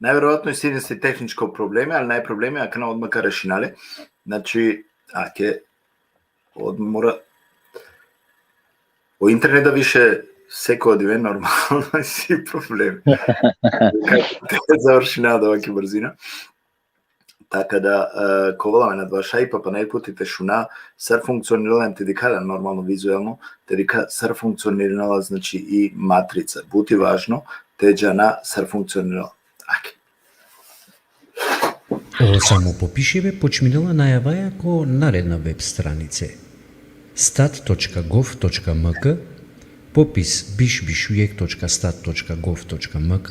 Najverovatno isi tehničko probleme, ali naj probleme, akana odma ka rešinale. Znači, ake, odmora, o internet da više seko dive normalno, isi problem. Kako te završina da ovaki brzina. Taka da, e, ka ovel amen adava šajipa, pana jek puti te šuna sar funkcionirela, te dikha la normalno vizuelno, te dikha sar funkcionirela, znači, i matrica. But i važno te džana sar funkcionirela. Ake. O samopopišibe počminela najavaja ko naredna veb stranice: stat točka gov točka mk, popis biš biš ujek točka stat točka gov točka mk,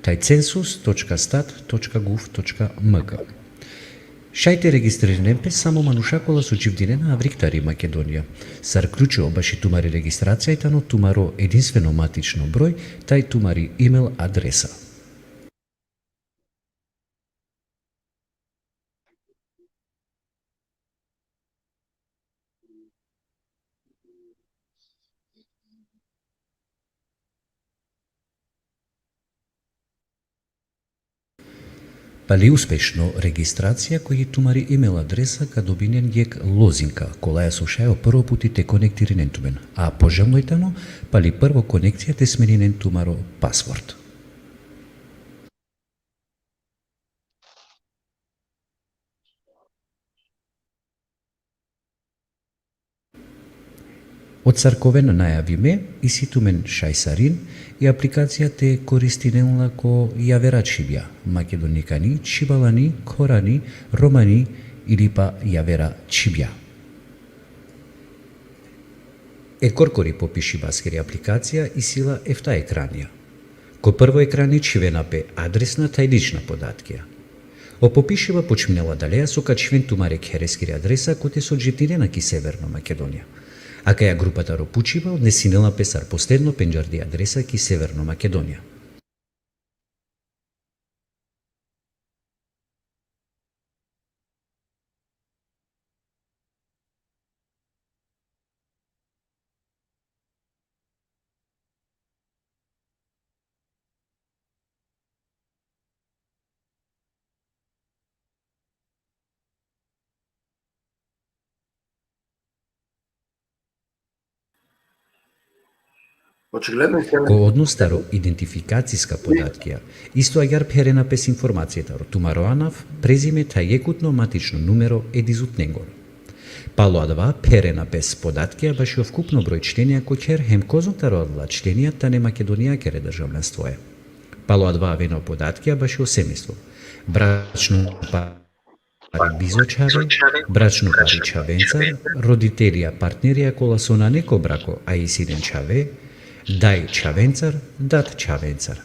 thaj census točka stat točka gov točka mk. Šaj te registririnen pe samo manuša kola so dživdinena avrik tari Makedonija. Sar ključo baši tumari registracija tano tumaro edinstveno matično broj, thaj tumari email adresa. Pali uspešno registracija, koj tumari email adresa ka dobinen jek lozinka, kolaja so šaj o prvo puti te konektirinen tumen. A poželno i tano, pali prvo konekcija te smeninen tumaro password. Od sar ka oven najavime, isi tumen šaj sarin i aplikacija te koristinen la ko javera čhibja, makedonikani, čhibalani, khorani, romani ili pa javera čhibja. E korkori popišibaskiri aplikacija isi la efta ekranja. Ko prvo ekrani čhivena pe adresna thaj lična podatkija. O popišiba počminela adaleja so ka čhiven tumare khereskiri adresa kote so dživdinena ki Severno Makedonija. Akaja grupa taro pučiba odnesinela pe sar posledno pendžardi adresa ki Severno Makedonija. Očigledno isi. Ko odnos taro identifikaciska podatkija, isto agjaar pherena pes informacija taro tumaro anav, prezime thaj jekutno matično numero e dizutnengoro. Palo adava pherena pes podatkija bašo vkupno broj členja ko kher hem kozom taro adala členja tane Makedonijakere državljanstvoja. Palo adava avena podatkija bašo semestvo. Bračno pa- pari bizo čhave, bračno pari čhavencar, roditelija, partnerija kola so nane ko brako a isi len čhave, daj čhavencar, dat čhavencar.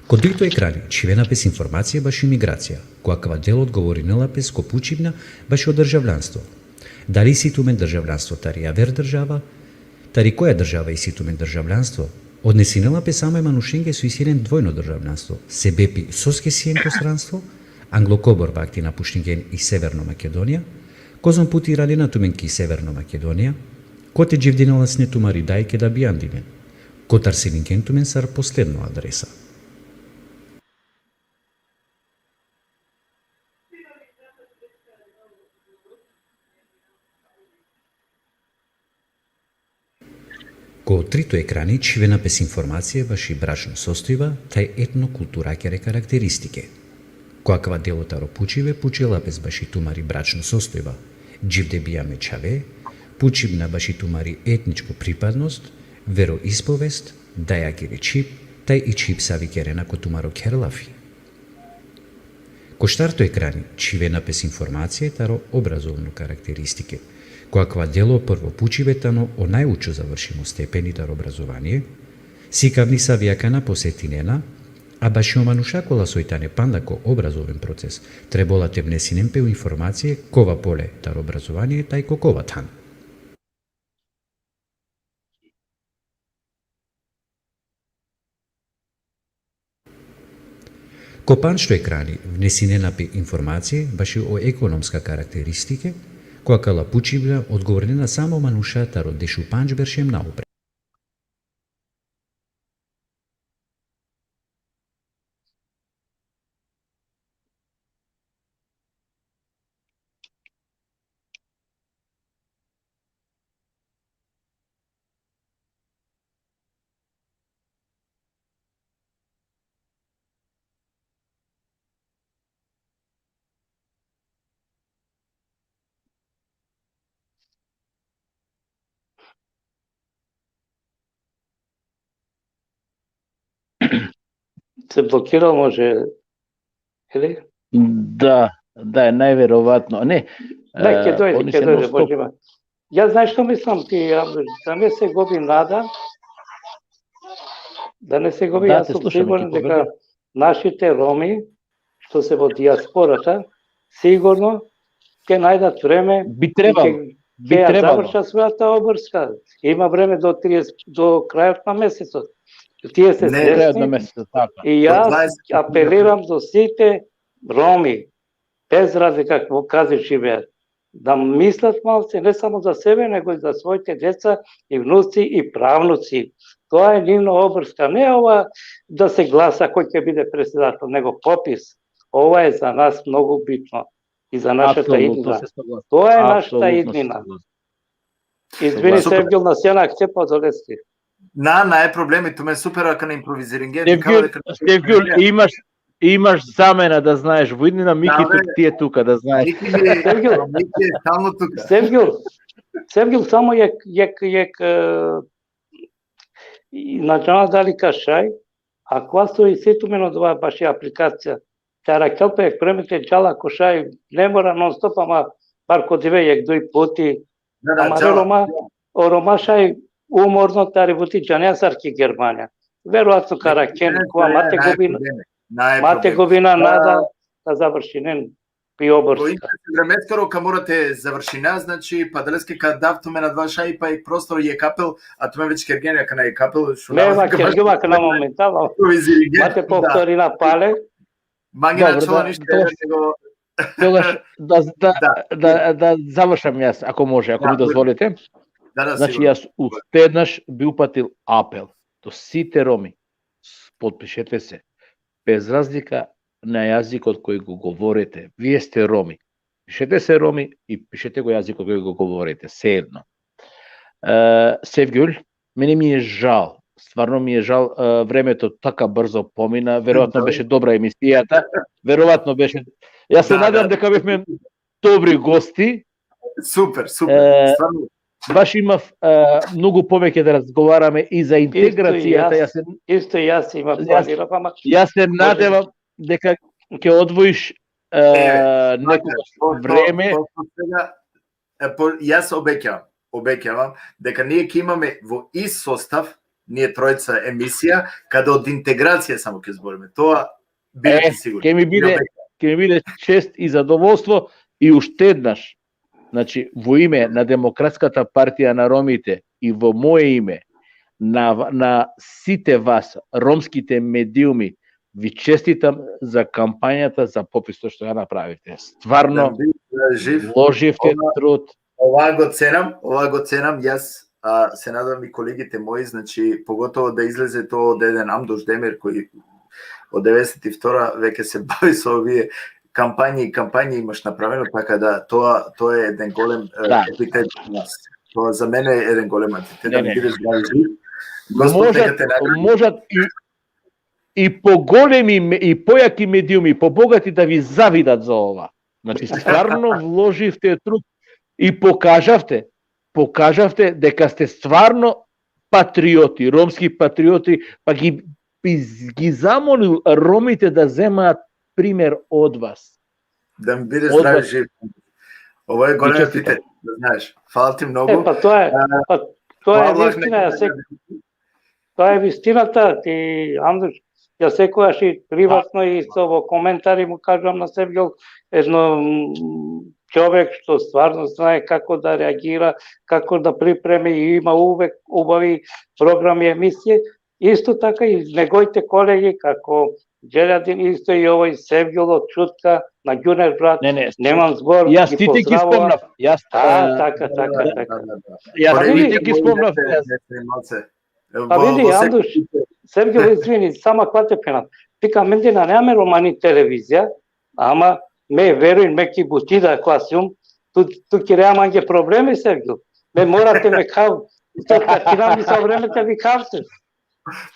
Ko dujto ekrani čhivena pes informacija baši migracija, ko akava delo odgovorinela pes ko pučibna bašo državljanstvo. Dali isi tumen državljanstvo tari javer država, tari koja država isi tumen državljanstvo, odnesinela pe samo e manušenge so isi len dvojno državljanstvo, sebepi soske sien ko stranstvo, anglo kobor vakti napuštingen i Severno Makedonija, kozom puti iranena tumen ki Severno Makedonija, kote dživdinela sine tumari daj keda bijandinen, kotar selingen tumen sar posledno adresa. Ko trito ekrani čhivena pes informacija baši bračno sostojiba thaj etno-kulturakere karakteristike. Ko akava delo taro pučibe pučela pes baši tumari bračno sostojiba, dživde bijame čhave, pučibna baši tumari etničko pripadnost, veroispovest, dajakiri čhib, thaj i čhib savi kerena ko tumaro kher lafi. Ko štarto ekrani čhivena pes informacija taro obrazovno karakteristike. Ko akava delo prvo pučibe tano o najučo završimo stepeni taro obrazovanie, sikavni savi akana posetinena, a bašo manuša kola soj tane panda ko obrazoven proces, trebola te vnesinen pe o informacije kova pole taro obrazovanie thaj ko kova than. Ko pandžto ekrani vnesinena pe informacije bašo ekonomska karakteristike, ko akala pučibna odgovorinena samo manuša taro dešupandž berš hem naupre. se blokiralo, može, ili? Da, da, je najverovatno. Ne, Da, e, ke dojde, oni ke se dojde, non stop može ima. Ja, znaš što mislim ti, Andrej, da ne se gubi nada, da ne se gubi, Da, ja te sam slušam, siguran Miki, дека нашите Роми, што се во диаспората, сигурно ќе најдат време Bi и trebalo, ќе, bi ќе ја trebalo. Завршат својата обврска. Има време до триесет, до крајот на месецот. Тие се Не. Kraja do свесни. Meseca, tako. И јас дваесет апелирам до сите Роми, без разлика во каде живеат, да мислат малце не само за себе, него и за своите деца и внуци и правнуци. Тоа е нивна обврска. Не ова да се гласа кој ќе биде председател, него попис. Ова е за нас многу битно и за нашата Apsolutno иднина. se slažem. Тоа е нашата Apsolutno se иднина. slažem. Извини, Супер. Севгил, на сцена ќе продолести. Na, na, je problemi, tu me super, ako ne improviziranje, Sevgül, kao da kad- Sevgül, imaš, imaš zamena, da znaš, vidni na Miki Da, tu, ti je tuka, da znaš. Miki mi je, Sevgül. Miki je stalno tu. Севгил, Севгил, само јек, јек, јек, е, и на џана дали ка шај, а кога со и се тумен одва баш и апликација. Те аракел пе време те џала ко шај, не мора нон стоп, ама бар ко диве јек дуј пути. Da, da, Ама čala. Roma, o Roma šaj umorno tari buti džanea sar ki Germanija. Verovatno ka raken, kova mate gubina, mate gubina nada, ka završinen pi Po oborska. Vremeskoro ka mora te završina, znači, pa adaleske ka dav tumen adava šaj, pa jek prostor, jek apel, a tumen već kergjen akana jek apel, šunava Me vakergjum akana momentalno, improviziranje. Mate povtorina pale. Mange na Dobro, čula da, ništa, to- nego Togaš, da, da, Da. da, da završam jaz, ako može, ako Da, mi dozvolite. Da, da, Znači, sigurno. jaz уште еднаш би упатил апел до сите Роми, с-, подпишете се, без разлика на јазикот кој го говорите. Вие сте Роми. Пишете се Роми и пишете го јазикот кој го говорите, се едно. Е, Севгюл, мене ми е жал, стварно ми е жал, е, времето така брзо помина, веројатно Да. Беше добра емисијата, веројатно беше. Јас се Да, надевам да. дека бевме добри гости. Super, super. E, Stvarno, Баш имав, е, многу повеќе да разговараме и за интеграцијата. јас. Јас се, Исто јас има Јас- планирав, ама јас се надевам дека ќе одвоиш, е, Еве, некогаш по-, по-, време. по-, по сега, е, по-, јас обеќавам, обеќавам дека ние ќе имаме во ист состав, ние тројца емисија, каде од интеграција само ќе збориме. Тоа бидете Е, сигурни. ќе ми биде, Обеќавам. Ќе ми биде чест и задоволство и уште еднаш, значи, во име на Демократската партија на Ромите и во моје име, на, на сите вас, ромските медиуми, ви честитам за кампањата, за пописот што ја направивте. Стварно, Да, би-, да, жив. вложивте Ова- труд. Ова го ценам, ова го ценам, јас, а, се надам и колегите мои, значи, поготово да излезе тоа од еден Амдош Демир кој од деветдесет и втора веќе се бави со овие кампањи и кампањи имаш направено, така да тоа, тоа е еден голем, е, Да. антитет за нас. Тоа за мене е еден голем антитет. Не, Да ми не. бидеш здрави, жив. Господ Можат, нека те награди. Можат и, и поголеми ме-, и појаки медиуми, побогати да ви завидат за ова. Значи, стварно вложивте труд и покажавте, покажавте дека сте стварно патриоти, ромски патриоти, па ги, ги, ги замолил Ромите да земаат пример од вас. Да ми бидеш Од здрави, вас. Жив. Ова е голем Ви честитам. антитет, да знаеш. Фала ти многу. Е, па тоа е, А, па тоа е фала, вистина, нека јас се-, тоа е вистината, ти, Андуш, јас секогаш и приватно и со во коментари му кажам на Севгил, едно, м, човек што стварно знае како да реагира, како да припреми и има увек убави програми, емисији. Исто така и неговите колеги, како Джелјадин, исто и овој Севгил од Чутка, на Ѓунер брат, Не, не, немам збор, јас ги ти ти ги поздравувам. спомнав, јас, А, е, така, така, Да, така. да, да. јас Па ти види, ти ги спомнав, јас. Па види, Андуш, Севгил, извини, само кога те пенам. Ти ка менде на немаме романи телевизија, ама ме веруј, ме ки бути да класиум, ту, ту ки реа манге проблеми, Севгил. Ме мора те ме кав, то ка ти нам со време те ви кавте.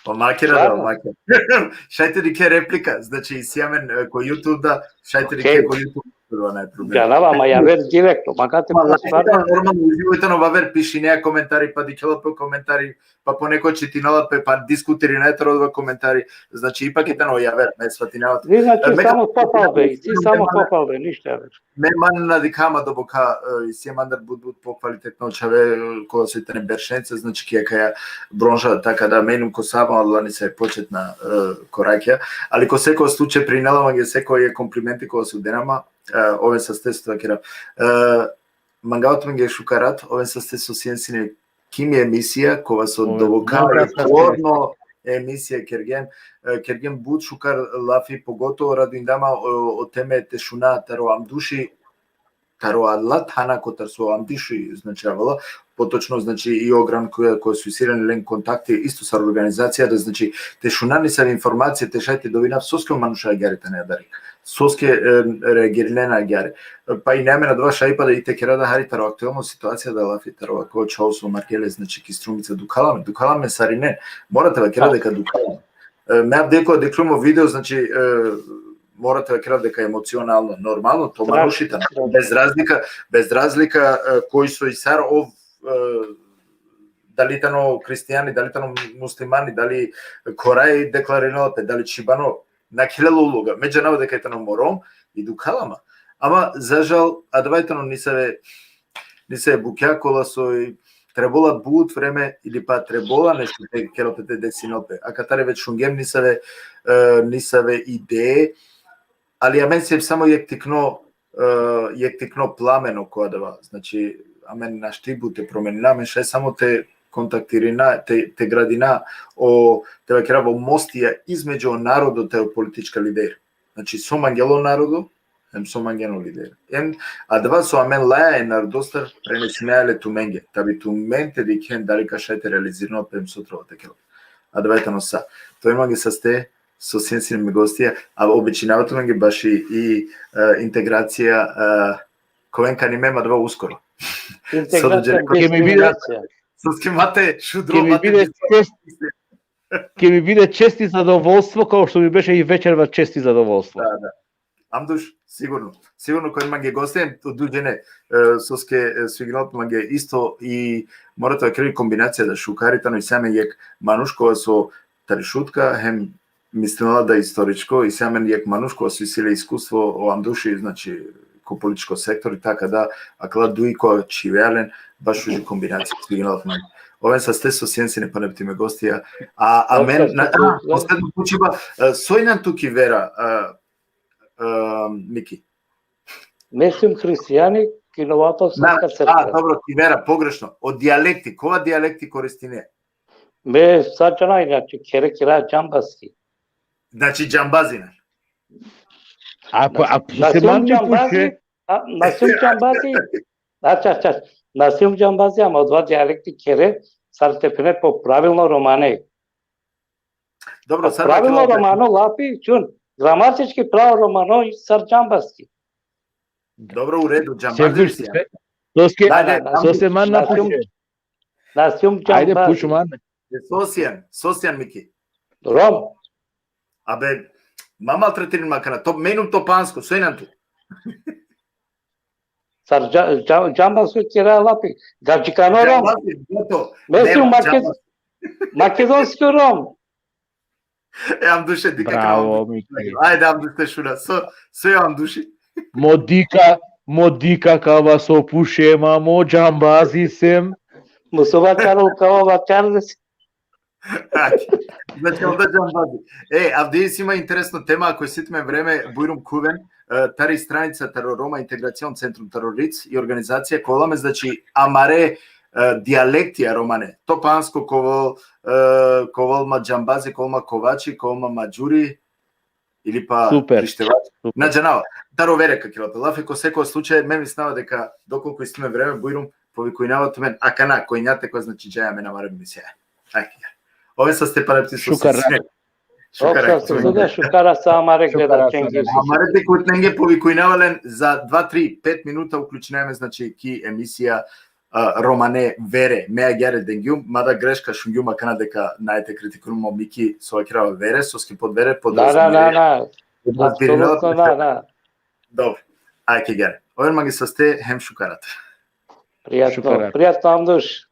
Pa makera da, Stvarno? Makera. Šaj te dikhe replika, znači, isi amen, e, ko YouTube da, šaj te dikhe Okej. Ko YouTube. Prvo naj problem. Džanava, ma javer direktno, ma kate Ma, pa stvarno. Normalno, uživo tano vaver, pišinaja komentari, pa dikhela pe komentari, pa poneko čitinela pe, pa diskutirinaja taro komentari, znači ipak i tano javer, me svatinava. Ni, znači, E, me samo ka- pohvalbe, i ti samo me- pohvalbe, ništa javer. Me man na dikhama doboka, e, isi amandar but, but po kvalitetno čhave, e, kola so tane beršenca, znači ki akaja bronža, taka da me inum ko samo, ali nisave početna, e, korakija, ali ko seko slučaj prinela mange seko e komplimenti kola so denama, e, oven saste so vakera. E, mangava tumenge šukar rat, oven saste so sien sine ki mi emisija, kova so Oven doboka manga saste. Rekordno emisija kergjem, e, kergjem but šukar lafi, pogotovo radujindama o, o teme te šuna taro amduši, taro adala thana kotar so amduši, znači, avela, potočno, znači, i o gran koja, koja so isi len kontakti isto sar organizacija, da, znači, te šuna nisavi informacija, te šaj te dovinav soske o manuša agjaar tane adari. Soske, e, reagirinena agjaar. Pa i amen adava šaj pa da i te kera da hari taro aktuelno situacija da lafi taro ako čhavo so margje le, znači, ki Strumica, dukhala amen, dukhala amen sarinen. Mora te vakera deka dukhala amen. E, me avdive ko dikhlum o video, znači, e, mora te vakera deka emocionalno, normalno, to manuši tano, bez razlika, bez razlika, e, koj so i sar ov, e, dali tano hristijani, dali tano muslimani, dali koraj deklarinela pe, dali čhibano, na khelela uloga. Me džanava deka tano mo Rom i dukhala ma. Ama, za žal, adava tano nisave, nisave bukja kola so i trebola but vreme ili pa trebola nešto te kerel pe, te desinel pe. Akatar već šungjem nisave, e, nisave ideje, ali amen siem samo jekh tikno, e, jekh tikno plamen oko adava. Znači, amen našti but te promenina, amen šaj samo te kontaktirina, te, te gradina o, te vakerav, o mostija između o narodo te o politička lideri. Znači, so mangela o narodo, em so mangena o lideri. Em adava so amen laja e narodostar, prenesinaja le tumenge. Ta bi tumen te dikhen dali ka šaj te realizirinel pe em so trebela te kerel. Adava tano sa. To i mange saste, so sien sine mi gostija, a obećinava tumenge baši i, e, integracija, e, ka oven kani me, ma adava uskoro. Integracija, Ke mi bile, diskriminacija. Soske ma te šudro, ke mi ma te bile čest, ke mi bile čest i zadovoljstvo, kao što mi beše i večerva čest i zadovoljstvo. Da, da. Amduš, sigurno. Sigurno, ko mange goste, odužene, e, soske, e, svignela pe mange isto i mora te vakerav, kombinacija da šukar i tano, isi amen jekh manuš kova so tari Šutka, hem mislinela da istoričko, isi amen jekh manuš kova so isi le iskustvo o amduši, znači, ko političko sektor i taka da, akala duj kova čhivea len, baš uži kombinacija, svignela pe mange. Oven saste so sien sine, pana bi ti me gostija. A, amen, Dobro, na, dobro. A, posledno pučiba, e, so injan tu ki vera, e, e, Miki? Me sum hristijani, ki Nova Apostolska Na, a, crkva. Dobro, ki vera, pogrešno. O dijalekti, kova dijalekti koristine? Me sa džana, inače, khere kira džambaski. Znači, džambazi injan. Ako, ako Na se sum man mi džambazi, puče, a, na sum džambazi, ača, ača, na sum džambazi, ama odova dijalekti khere, sar te phene po pravilno romane. Dobro, sad Pravilno vakerela- romano lafi, šun, gramatički pravo romano i sar džambaski. Dobro, u redu, se džambazi viš, si. se, to ske, Da, da, da. to se man na Na sum- puče. Na sum Ajde, džambazi. puču man. So sien, so sien, Miki? Rom. Abe, ma maltretirin ma akana. To, me inum topansko, so injan tu? Sar dža-, dža-, džambasko kira lafi. Gadžikano Rom. Džambazi, gotovo. Me sum Nema, Maked-, džambazi. makedonski Rom. E, Amduše, dika Bravo, krao. Miki. Ajde, Amduše, šuna. So, so je, Amduši? Mo dika, mo dika kava so pušema, mo džambazi sem. Musuba čarol kava vačar des. Ajde. Znači, onda džambazi. E, avdive isi ma interesno tema, ako isi tumen vreme, bujrum khuven, e, tari stranica taro Roma Integracion Centrum taro Ric i organizacija kola me, znači, amare, e, dijalekti a romane. Topansko, ka ovel, e, ka ovel ma džambazi, ka ovel ma kovači, ka ovel ma madžuri, ili pa Super. Krištevači. Super. Na džanava, taro vere ka kerel pe lafi, ko seko slučaj, me mislinava deka, dokolku isi tumen vreme, bujrum, povikujnava tumen, akana, ko injate ko, znači, džaja amen amare emisija. Ajde. Oven saste, pana bi ti so Šukar sine. Šukar Oksa rat. suda šukara sa amare Šukar gledačenge. rat. Amare dikhutnenge povikujnava len za dva, tri, pet minuta, uključinava amen, znači, ki emisija, a, Romane vere. Me agjaar dengjum, mada greška šungjum akana deka nae te kritikujum o Miki so vakerava vere, soske pod vere, pod Da, da, da, da. Apsolutno, da, da. Dobro. Ajde, Gere. Oven mange saste, hem šukar rat. Prijatno, Šukar rat. Prijatno, Amduš.